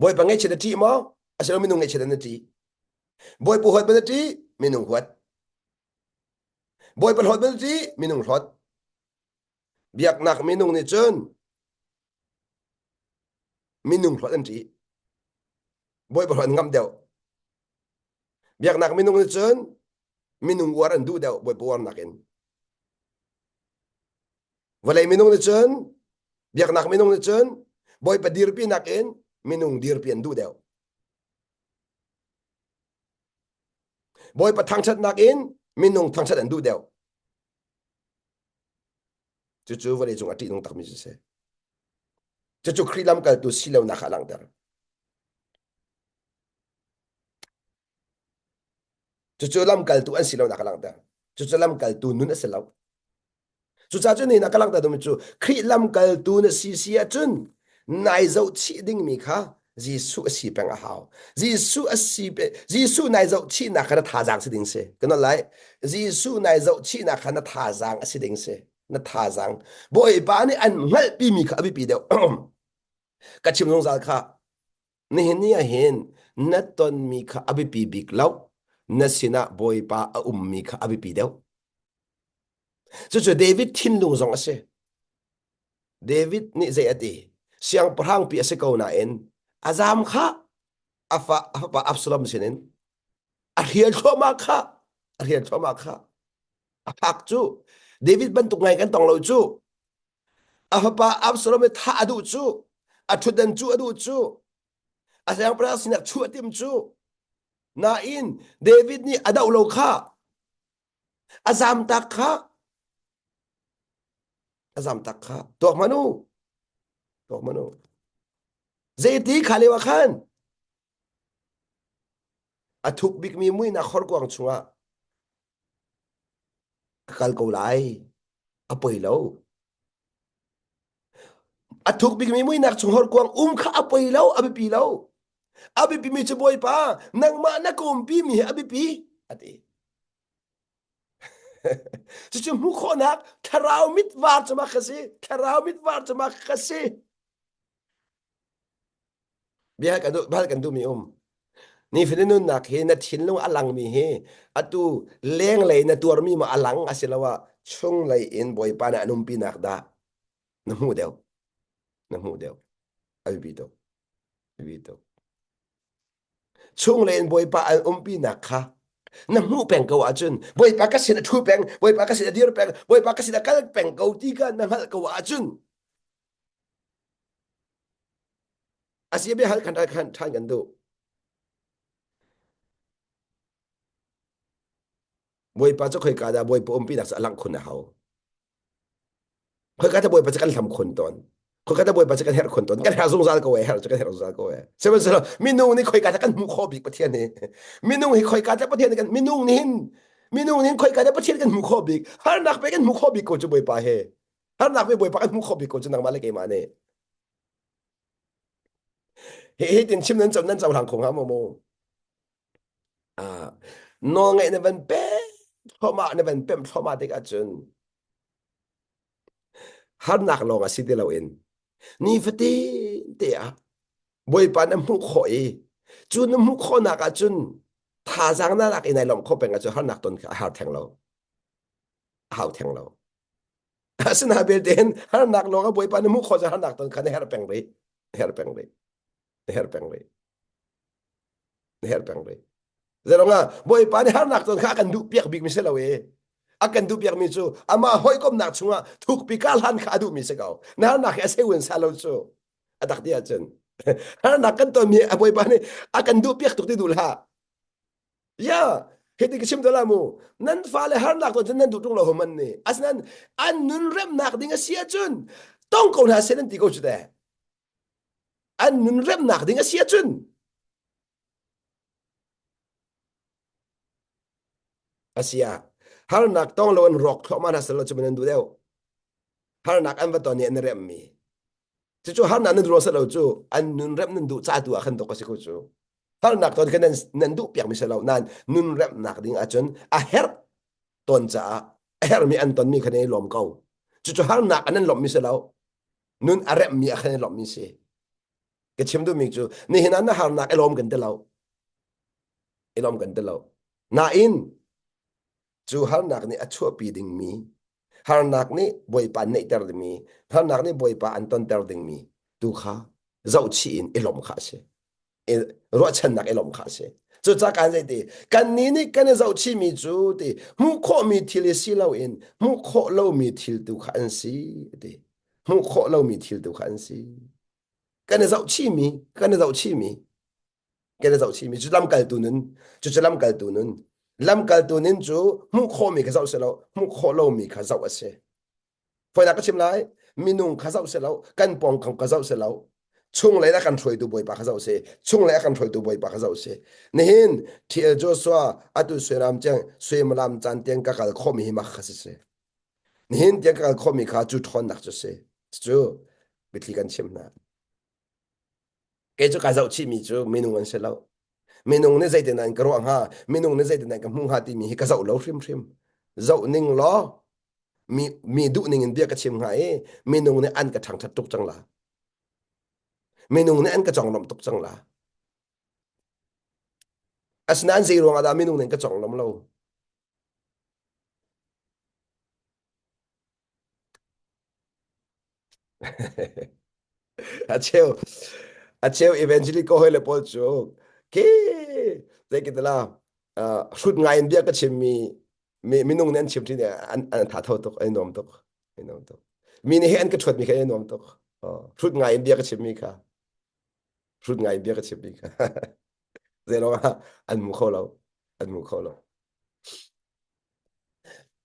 Bawipa ngaihchiat na ṭih maw? Asiloah minung ngaihchiat na ṭih? Bawipa huat ma na ṭih? Minung huat. Bawipa hlawt ma na ṭih? Minung hlawt. Biaknak minung nih cun minung hlawt an ṭih. Bawipa hlawt an ngamh deuh. Biaknak minung nih cun minung uar an duh deuh Bawipa uar nakin. Vawlei minung nih cun biaknak minung nih cun Bawipa dirpi nakin minung dirpi an duh deuh. Bawipa thangṭhatnak in minung thangṭhat an duh deuh. Cucu vawlei cung a ṭihnung takmi cu si. Cucu Khrih lamkaltu si lonak kha a langhter. Cucu lamkaltu an si lonak a langhter. Cucu lamkaltu nun a si lo. Cucaah cun nihin ah ka langhter duhmi cu Khrih lamkaltu na si si ahcun nai zohchih dingmi kha Jesuh a si peng a hau. Jesuh a si pe Jesuh nai zohchihnak kha na thazaang si ding si. Ka nolh lai. Jesuh nai zohchihnak kha na thazaang a si ding si. Na thazaang. Bawipa nih an hngalhpimi kha a biapi deuh. Ka chim zungzal kha nihin ni ah hin na tonmi kha a biapi bik lo. Na sinah Bawipa a ummi kha a biapi deuh. Cucu David thinlung zong a si. David nih zei a ti? Siangpahrang pi a si ko nain a zaam kha a fa a fapa Absalom sinin a hrial thluahmah kha a hrial thluahmah kha a phak cu David bantuk ngai kan tong lo cu a fapa Absalom nih thah a duh cu a ṭhutdan cu a duh cu a siangpahrang sinak chuah a tim cu nain David nih a doh lo kha a zamtak kha a zamtak kha tuak hmanh u tuak hmanh u zeiti kha lio ah khan a thuk bikmi muihnak horkuang chungah ka kal ko lai a poi lo A thuk bikmi muihnak chung horkuang um kha a poi lo, a biapi lo. A biapimi cu Bawipa, nangmah na ka umpi mi hi a biapi, a ti. Cucu hmuh khawhnak thlarau mit var cu mak a si. Thlarau mit var cu mak ka si. Bia kan duh, bal kan duhmi um. Nifatin nunnak hi na thinlung a langmi hi atu lenglei na tuarmi maw a lang asiloah chunglei in Bawipa nih an umpinak dah na hmuh deuh. Na hmuh deuh. A biapi tuk. Biapi tuk. Chunglei in Bawipa an umpinak kha na hmuh peng ko ahcun Bawipa ka sin a ṭhu peng, Bawipa ka sin a dir peng, Bawipa ka sin a kal peng ko ti kha na hngalh ko ahcun A si bia hal khan khan ṭhan kan duh. Bawipa cu khoika dah Bawipa umpinak cu a langh khun a hau. Khoika dah Bawipa cu kan hlam khun tawn. Khoika dah Bawipa cu kan herh khun tawn. Kan herh zungzal ko e, herh cu kan herh zungzal ko e. Sihmanhsehlaw minung nih khoika dah kan hmuh khawh bik Pathian hi. Minung hi khoika dah Pathian kan minung nih hin minung nih khoika dah Pathian kan hmuh khawh bik. Harnak pe kan hmuh khawh bik ko cu Bawipa he. Harnak pe Bawipa kan hmuh khawh bik ko cu nangmah le keimah nih. Hi hi tin chim nan nan cohlang kho hnga maw mu? Ah, nawlngaih na van pem thluahmah na van pem thluahmah tik ahcun harnak lawng a si ti loin nifatin te ah Bawipa na hmuh khawh i cu na hmuh khawhnak ahcun thazaang na lak i nai lawmh khawh peng ahcun harnak ton kha a har theng lo. A hau theng lo. Asinain belte hin harnak lawng ah Bawipa na hmuh khawh cun harnak ton kha na herh peng rih. Na herh peng rih. Na herh peng rih. Na herh peng rih. Zeirong ah Bawipa nih harnak ton kha a kan duh piak bikmi si lo i a kan duh piakmi cu amah hawikomnak chungah thukpi ka hlan kha a duhmi si ko. Na harnak hi a seun sa lo cu. A tak ti ahcun harnak kan tonmi a Bawipa nih a kan duh piak tuk ti duh hlah. Ya, hiti ka chim la mu. Nan fale harnak ton cun nan duh ṭung lo man ni. Asinain an nun remnak ding a si ahcun tong ko hna seh nan ti ko cu teh. An nun remnak ding a si ahcun Asia harnak tong lo an rawk thluahmah hna sel lo cu nan duh deuh. Harnak an va ton i an remmi. Cucu harnak nan ruang lo cu an nun remh nan duh ca tu ah khan dok a si ko cu. Harnak ton khan nan, nan duh piakmi si lo nain nun remhnak ding ahcun a herh ton caah a herhmi an tonmi khan i lawm ko. Cucu harnak an nan lawmhmi si lo. Nun a remhmi ah khan i lawmhmi si. Ka chim duhmi cu nihin ah na harnak i lawm kan ti lo. I lawm kan ti lo. Nain cu harnak nih a chuahpi dingmi harnak nih Bawipa an neihter dingmi harnak nih Bawipa an tonter dingmi tu kha zohchih in i lawmh kha a si. Ruahchannak i lawmh kha a si. Cucaah kan zei ti kannih nih kan i zohchihmi cu ti hmuh khawhmi thil i si loin hmuh khawh lomi thil tu kha an si ti hmuh khawh lomi thil tu kha an si. Kan i zohchihmi kan i zohchihmi kan i zohchihmi cu lamkaltu nun cucu lamkaltu nun lamkaltu nun cu hmuh khawhmi kha zoh si lo hmuh khawh lomi kha zoh a si Foinak ka chim lai minung kha zoh si lo kan pawngkam kha zoh si lo chunglei a kan hruaitu bawipa kha zoh si chunglei a kan hruaitu bawipa kha zoh si nihin TL Joshua atu suiram tiang suimilam caan tiang ka kal khawhmi hi mak kha si si nihin tiang ka kal khawhmi kha cu ṭhawnnak cu si cu biathli kan chim hna Kei cu kai zohchihmi cu minung an si lo. Minung nih zeitin an ka ruah hnga, minung nih zeitin an ka hmuh hnga timi hi ka zoh lo hrimhrim. Zoh ning law mi, mi duh ning in bia ka chim hnga i minung nih an ka ṭhangṭhat tuk cang la. Minung nih an ka conglawmh tuk cang la. Asinain zei ruangah dah minung nih an ka conglawmh lo? A cheu a cheu evangelical hoi le pawl cu ke zei ki tala hrut ngai in bia ka chim mi mi minung nih an chim thin an an tha tho tuk an nuam tuk an nuam tuk mi nih he an ka thuat mi kha an nuam tuk hrut ngai in bia ka chim mi kha hrut ngai in bia ka chim mi kha zei lawng ah an mu kho lo an mu kho lo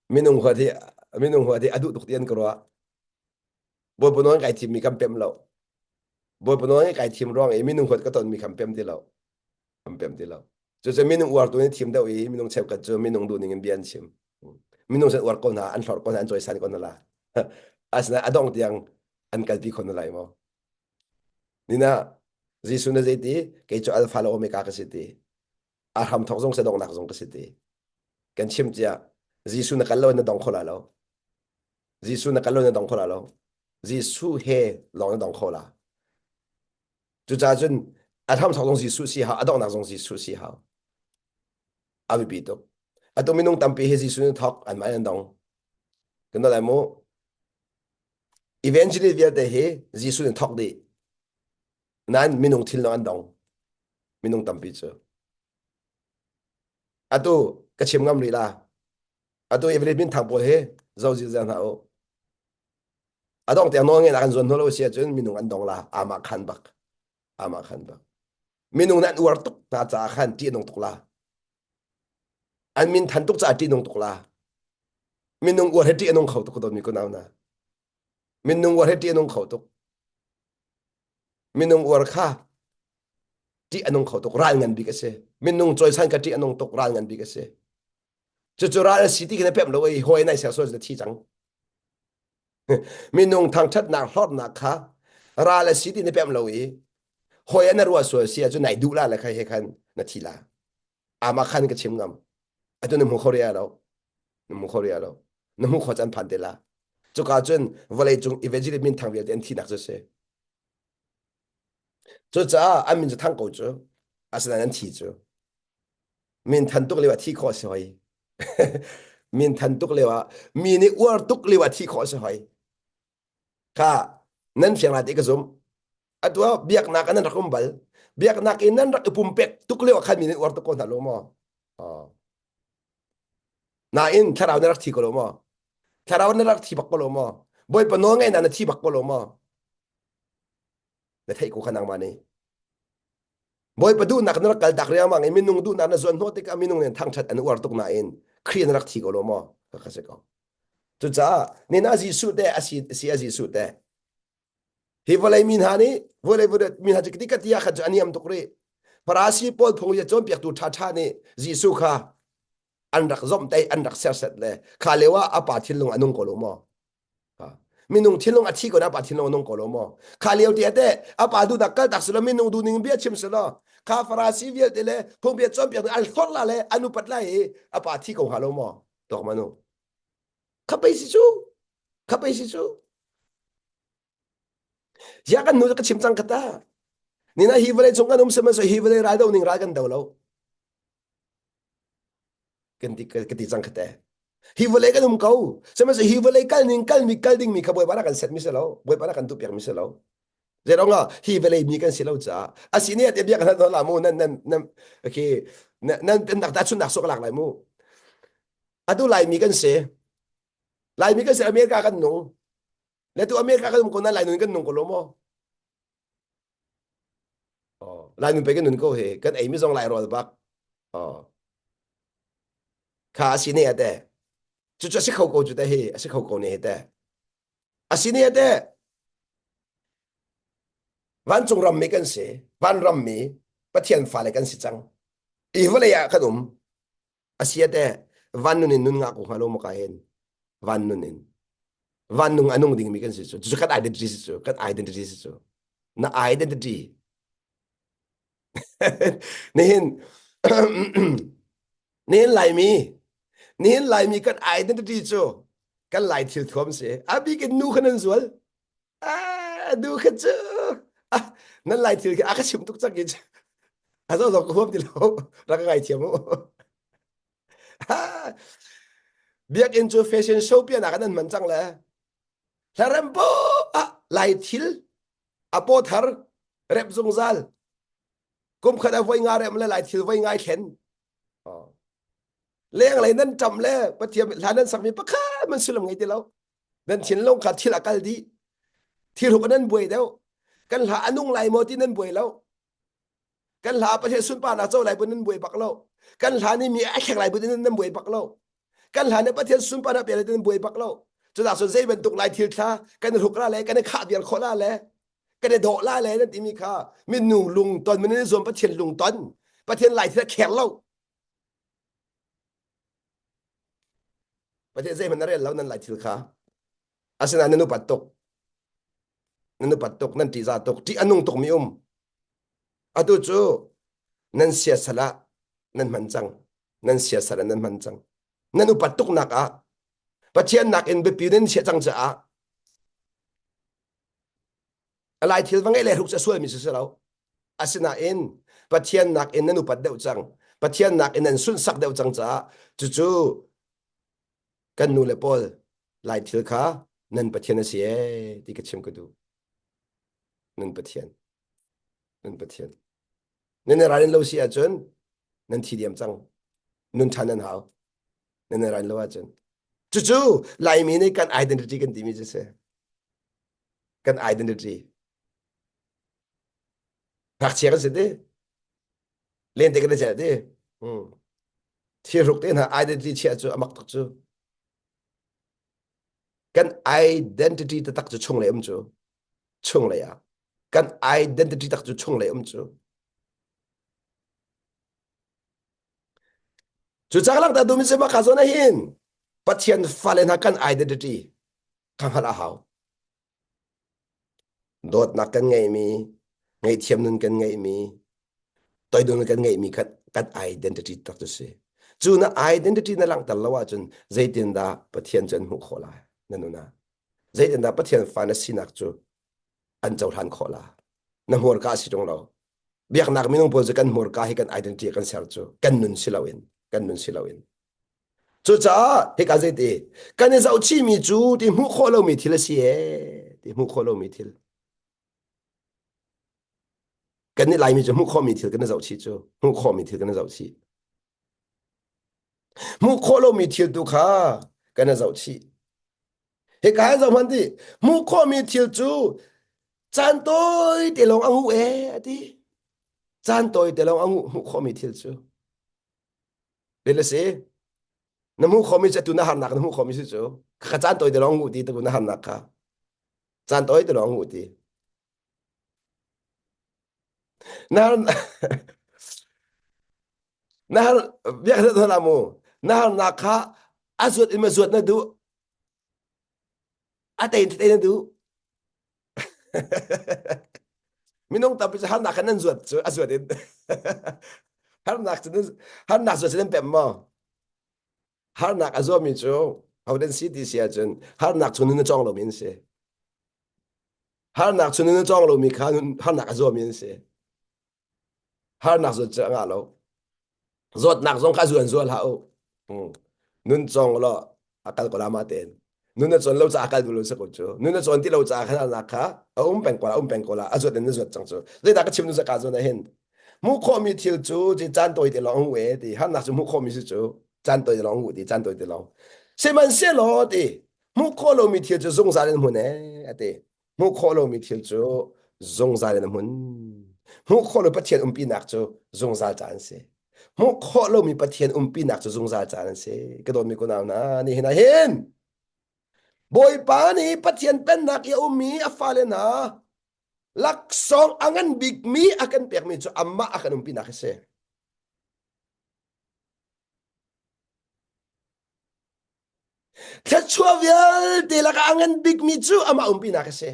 Minung huat hi minung huat hi a duh tuk ti an ka ruah. Bawipa nawl kai thimmi kan pem lo. Bawipa nawl kai thim ruang i minung huat ka tonmi kan pem ti lo. Kan pem ti lo. Cucu minung uar tu nih thim deuh i minung cheukhat cu minung duh ning in bia an chim. Minung san uar ko hna, an hlorh ko hna, an cawisan ko hna la. Asinain a dongh tiang an kalpi kho hna lai maw? Nina Jesuh na zei ti? Kei cu Alpha le Omega ka si ti. A hramthawk zong si donghnak zong ka si ti. Kan chim cia Jesuh na kal lo na dong kho la lo. Jesuh na kal lo na dong kho la lo. Jesuh he lawng na dong kho la. Cucaah cun a hramthawk zong Jesuh si hau, a donghnak zong Jesuh si hau. A biapi tuk. Atu minung tampi hi Jesuh in thawk anmah in an dong. Kan lai mu. Evangelist vialte hi Jesuh in thawk dih. Nain minung thil lawng an dong. Minung tampi cu. Atu ka chim ngam rih la. Atu Evelyn min thang pawl hi zo zil zel hna u. A dong tiang nawl ngeih kan zuan hnu lo si ahcun minung an dong la. Amah khan bak. Amah khan bak. Minung nih an uar tuk hna caah khan ṭih nung tuk la. An min than tuk caah ṭih nung tuk la. Minung uar hi ṭih a nung kho tuk dawtmi kunau na. Minung uar hi ṭih a nung kho tuk. Minung uar kha ṭih a nung kho tuk ral ngan bik a si. Minung cawisan ka ṭih a nung tuk ral ngan bik a si. Cucu ral a si ti khin a pemh lo i hawi nai ser sual na thi cang. Minung thangṭhatnak hlorhnak kha ral a si ti na pemh lo i hawi na ruah sual si ahcun nai duh la le kha he khan na thi la. Amah khan ka chim ngam. Atu na hmu kho ria lo. Na hmu kho ria lo. Na hmu kho caan phan te la. Cuka cun vawlei cung evangelist min thang vialte an thinak cu si. Cucaah an min cu thang ko cu. Asinain an thi cu. Min than tuk lio ah thi khawh si hoi. min than tuk lio ah mi nih uar tuk lio ah thi khawh si hoi. Kha nan fiang lai ti ka zum. Atu ah biaknak ah nan rak um bal. Biaknak in nan rak i pumpek tuk lio ah khan mi nih uar tuk ko hna lo maw? Oh. Nain thlarau na rak thi ko lo maw? Thlarau na rak thi bak ko lo maw? Bawipa nawl ngaihnak na thi bak ko lo maw? Na theih ko kha nangmah nih. Bawipa duhnak na rak kal tak riangmang i minung duhnak na zuan hnawh tikah minung nih thangṭhat an uar tuk nain Khrih na rak thi ko lo maw? Ka si ko. Cucaah nina Jesuh te a si si a Jesuh te. Hi vawlei mi hna nih vawlei mi hna cu ka ti ah khan cu a niam tuk rih. Farasi pawl phung i cawnpiaktu ṭhaṭha nih Jesuh kha an rak zomhtaih an rak serset le kha lio ah a pa thinlung a nung ko lo maw? Minung thinlung a thi ko na pa thinlung a nung ko lo maw? Kha lio te te a pa duhnak kal tak silo minung duh ning bia chim silo kha Farasi vialte le phungbia cawnpiak an hlorh la le an upat lai i a pa thi ko hnga lo maw? Tok manu. Kha pei si cu. Kha pei si cu. Ziah kan nu ka chim cang kha ta. Nina hi vawlei cung kan um sihmanhsehlaw hi vawlei ral do ning ral kan do lo. Kan ti ka ti cang kha te. Hi vawlei kan um ko. Sihmanhsehlaw hi vawlei kal ning kal mi kal ding mi kha Bawipa na kan set mi si lo. Bawipa na kan tuh piak mi si lo. Zeirong ah hi vawlei mi kan si lo caah asi ni ate bia kan hal la mu nan nan nan okay nan nan nak ta chun nak sok lak lai mu. Atu Laimi kan si. Laimi kan si America kan nung. Le tu America kan um ko na Lai nun kan nung ko lo maw? Oh, Lai nun pe kan nun ko he kan ei mi zong Lai rawl bak. Oh. Kha asi ne ate. Cu cu asi kho ko cu te hi asi kho ko ne he te. Asi ne ate. Vancung ram mi kan si. Van ram mi Pathian fale kan si cang. I vawlei ah kan um. Asi ate van nun in nun nga ko hnga lo maka hin van nun in van nung anung ding mi kan si cu cu kan identity si cu kan identity si cu na identity nihin nihin laimi nihin laimi kan identity cu kan lai thil thuam si a bik in nu khan an zual ah nu kha cu ah nan lai thil khi a ka chim tuk cang ki a zo zo ka huam ti lo rak ka ngai thiam u biakinn cu fashion show pian ah kan an man cang le hlarem po ah lai thil a paw thar rep zungzal kum khat a voi nga rem le lai thil voi ngai thlen leng lei nan ṭam le pathian hla nan sakmi pakhat man sullam ngei ti lo nan thinlung kha thil a kal dih thilhruk nan buai deuh kan hla a nung lai maw ti nan buai lo kan hla pathian sunparnak co lai bu nan buai bak lo kan hla nih mi a thlek lai bu nan buai bak lo kan hla nih pathian sunparnak pe lai nan buai bak lo cudah cun zei bantuk lai thil thla kan hruk la le kan i khah vial khawh la le kan i dawh la le nan timi kha minung lung ton min zuam pathian lung ton pathian lai thil a kher lo Pathian zeihmanh na rel lo nan lai thil kha. Asinain nan upat tuk. Nan upat tuk, nan ṭihzah tuk, ṭih a nung tukmi um. Atu cu nan siasal ah nan hman cang. Nan siasal ah nan hman cang. Nan upat tuknak ah Pathian nakin biapi nan chiah cang caah a lai thil va ngeih le hruk cu a sualmi si lo. Asinain Pathian nakin nan upat deuh cang. Pathian nakin nan sunhsak deuh cang caah cucu kan nu le pawl lai thil kha nan Pathian a si ee ti ka chim ka duh. Nan Pathian. Nan Pathian. Nan i ralrin lo si ahcun nan thi diam cang. Nun ṭhan nan hau. Nan i ralrin lo ahcun. Cucu Laimi nih kan identity kan timi cu si. Kan identity. Ngakchia kan si ti. Lente kan i celh ti. Hmm. Thilhruk te hna identity chiah cu a mak tuk cu. Kan identity taktak cu chunglei um cu. Chunglei ah. Kan identity tak cu chunglei um cu. Cu cang lang ta dum si ma ka zawn hin Pathian fale hna kan identity ka hngalh a hau. Dawtnak kan ngeihmi, ngaihthiam nun kan ngeihmi, toidor kan ngeihmi kha kan identity tak cu si. Cu na identity na langhter lo ahcun zeitindah Pathian cu an hmuh khawh lai na nun ah? Zeitindah Pathian fa na sinak cu an cohlan khawh la? Na hmurka a si ṭung lo. Biaknak minung pawl cu kan hmurka hi kan identity kan ser cu kan nun si loin kan nun si loin. Cucaah hika zeiti kan i zohchihmi cu ti hmuh khawh lomi thil a si ee ti hmuh khawh lomi thil. Kan nih Laimi cu hmuh khawhmi thil kan i zohchih cu hmuh khawhmi thil kan i zohchih. Hmuh khawh lomi thil tu kha kan i zohchih. Hika hin zoh hmanh ti hmuh khawhmi thil cu caan tawi te lawng a nguh ee a ti. Caan tawi te lawng a nguh hmuh khawhmi thil cu. Bil a si. Na hmuh khawhmi cu atu na harnak na hmuh khawhmi si cu. Kha caan tawi te lawng nguh ti tu na harnak kha. Caan tawi te lawng nguh ti. Na har na har biak na na mu. Na harnak kha a zuat in ma zuat na duh. A tein tete na duh. Minung tampi cu harnak khan nan zuat cu a zuat in harnak cu harnak zuat cu nan pem maw? Harnak a zuami cu hodan si ti si ahcun harnak chung nun a cawng lomi an si. Harnak chung nun a cawng lomi kha harnak a zuami an si. Harnak zuat cu a ngah lo. Zawtnak zong kha zuan zual hlah u. Nun cawng law a kal ko la mah tein. Nun a cawn lo caah a kal duh lo si ko cu. Nun a cawn ti lo caah khan harnak kha a um peng ko la, um peng ko la, a zuat in na zuat cang cu. Zeidah ka chim nu zaka zawn ah hin hmuh khawhmi thil cu ci caan tawi te lawng hu e ti harnak cu hmuh khawhmi si cu caan tawi te lawng hu ti caan tawi te lawng. Sihmanhsehlaw ti hmuh khawh lomi thil cu zungzal in hmun e a ti. Hmuh khawh lomi thil cu zungzal in a hmun. Hmuh khawh lo Pathian umpinak cu zungzal ca an si. Hmuh khawh lomi Pathian umpinak cu zungzal ca an si. Ka dawtmi kunau hna, nihin ah hin Bawipa nih Pathian pennak i a ummi a fale hna laksawng a ngan bikmi a kan pekmi cu amah a kan umpinak a si. Thluachuah vialte lakah a ngan bikmi cu amah umpinak a si.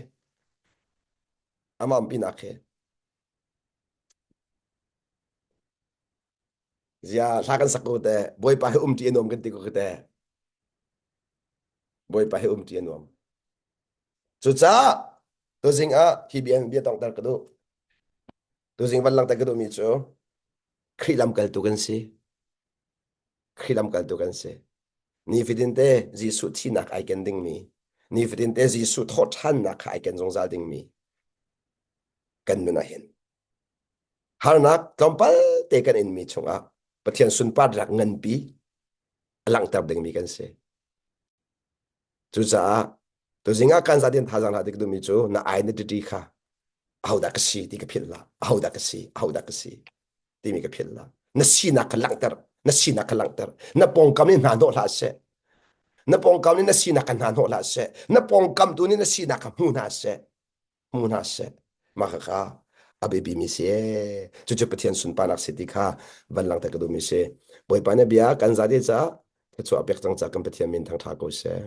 Amah umpinak hi. Zia hla kan sak ko te Bawipa he umṭi a nuam kan ti ko te. Bawipa he umṭi a nuam. Cucaah tuzing ah hi bia bia tongter ka duh. Tuzing van langhter ka duhmi cu Khrih lamkaltu kan si. Khrih lamkaltu kan si. Nifatin te Jesuh thihnak ai ken dingmi, nifatin te Jesuh thawhṭhannak kha ai ken zungzal dingmi kan nun ah hin harnak tlawmpal te kan inmi chungah Pathian sunparnak nganpi a langhter dingmi kan si. Cucaah tuzing ah kan zatin thazaang hlah tik duhmi cu na identity kha ahodah ka si ti ka philh hlah ahodah ka si ahodah ka si timi ka philh hlah na sinak kha langhter na sinak kha langhter na pawngkam nih hna hnawh hlah seh na pawngkam nih na sinak kha hna hnawh hlah seh na pawngkam tu nih na sinak kha hmu hna seh hmu hna seh mah kha a biapi mi si cucu Pathian sunparnak si ti kha van langhter ka duhmi si Bawipa nih bia kan zate caah thluachuah pek cang ca kan Pathian min thangṭha ko seh.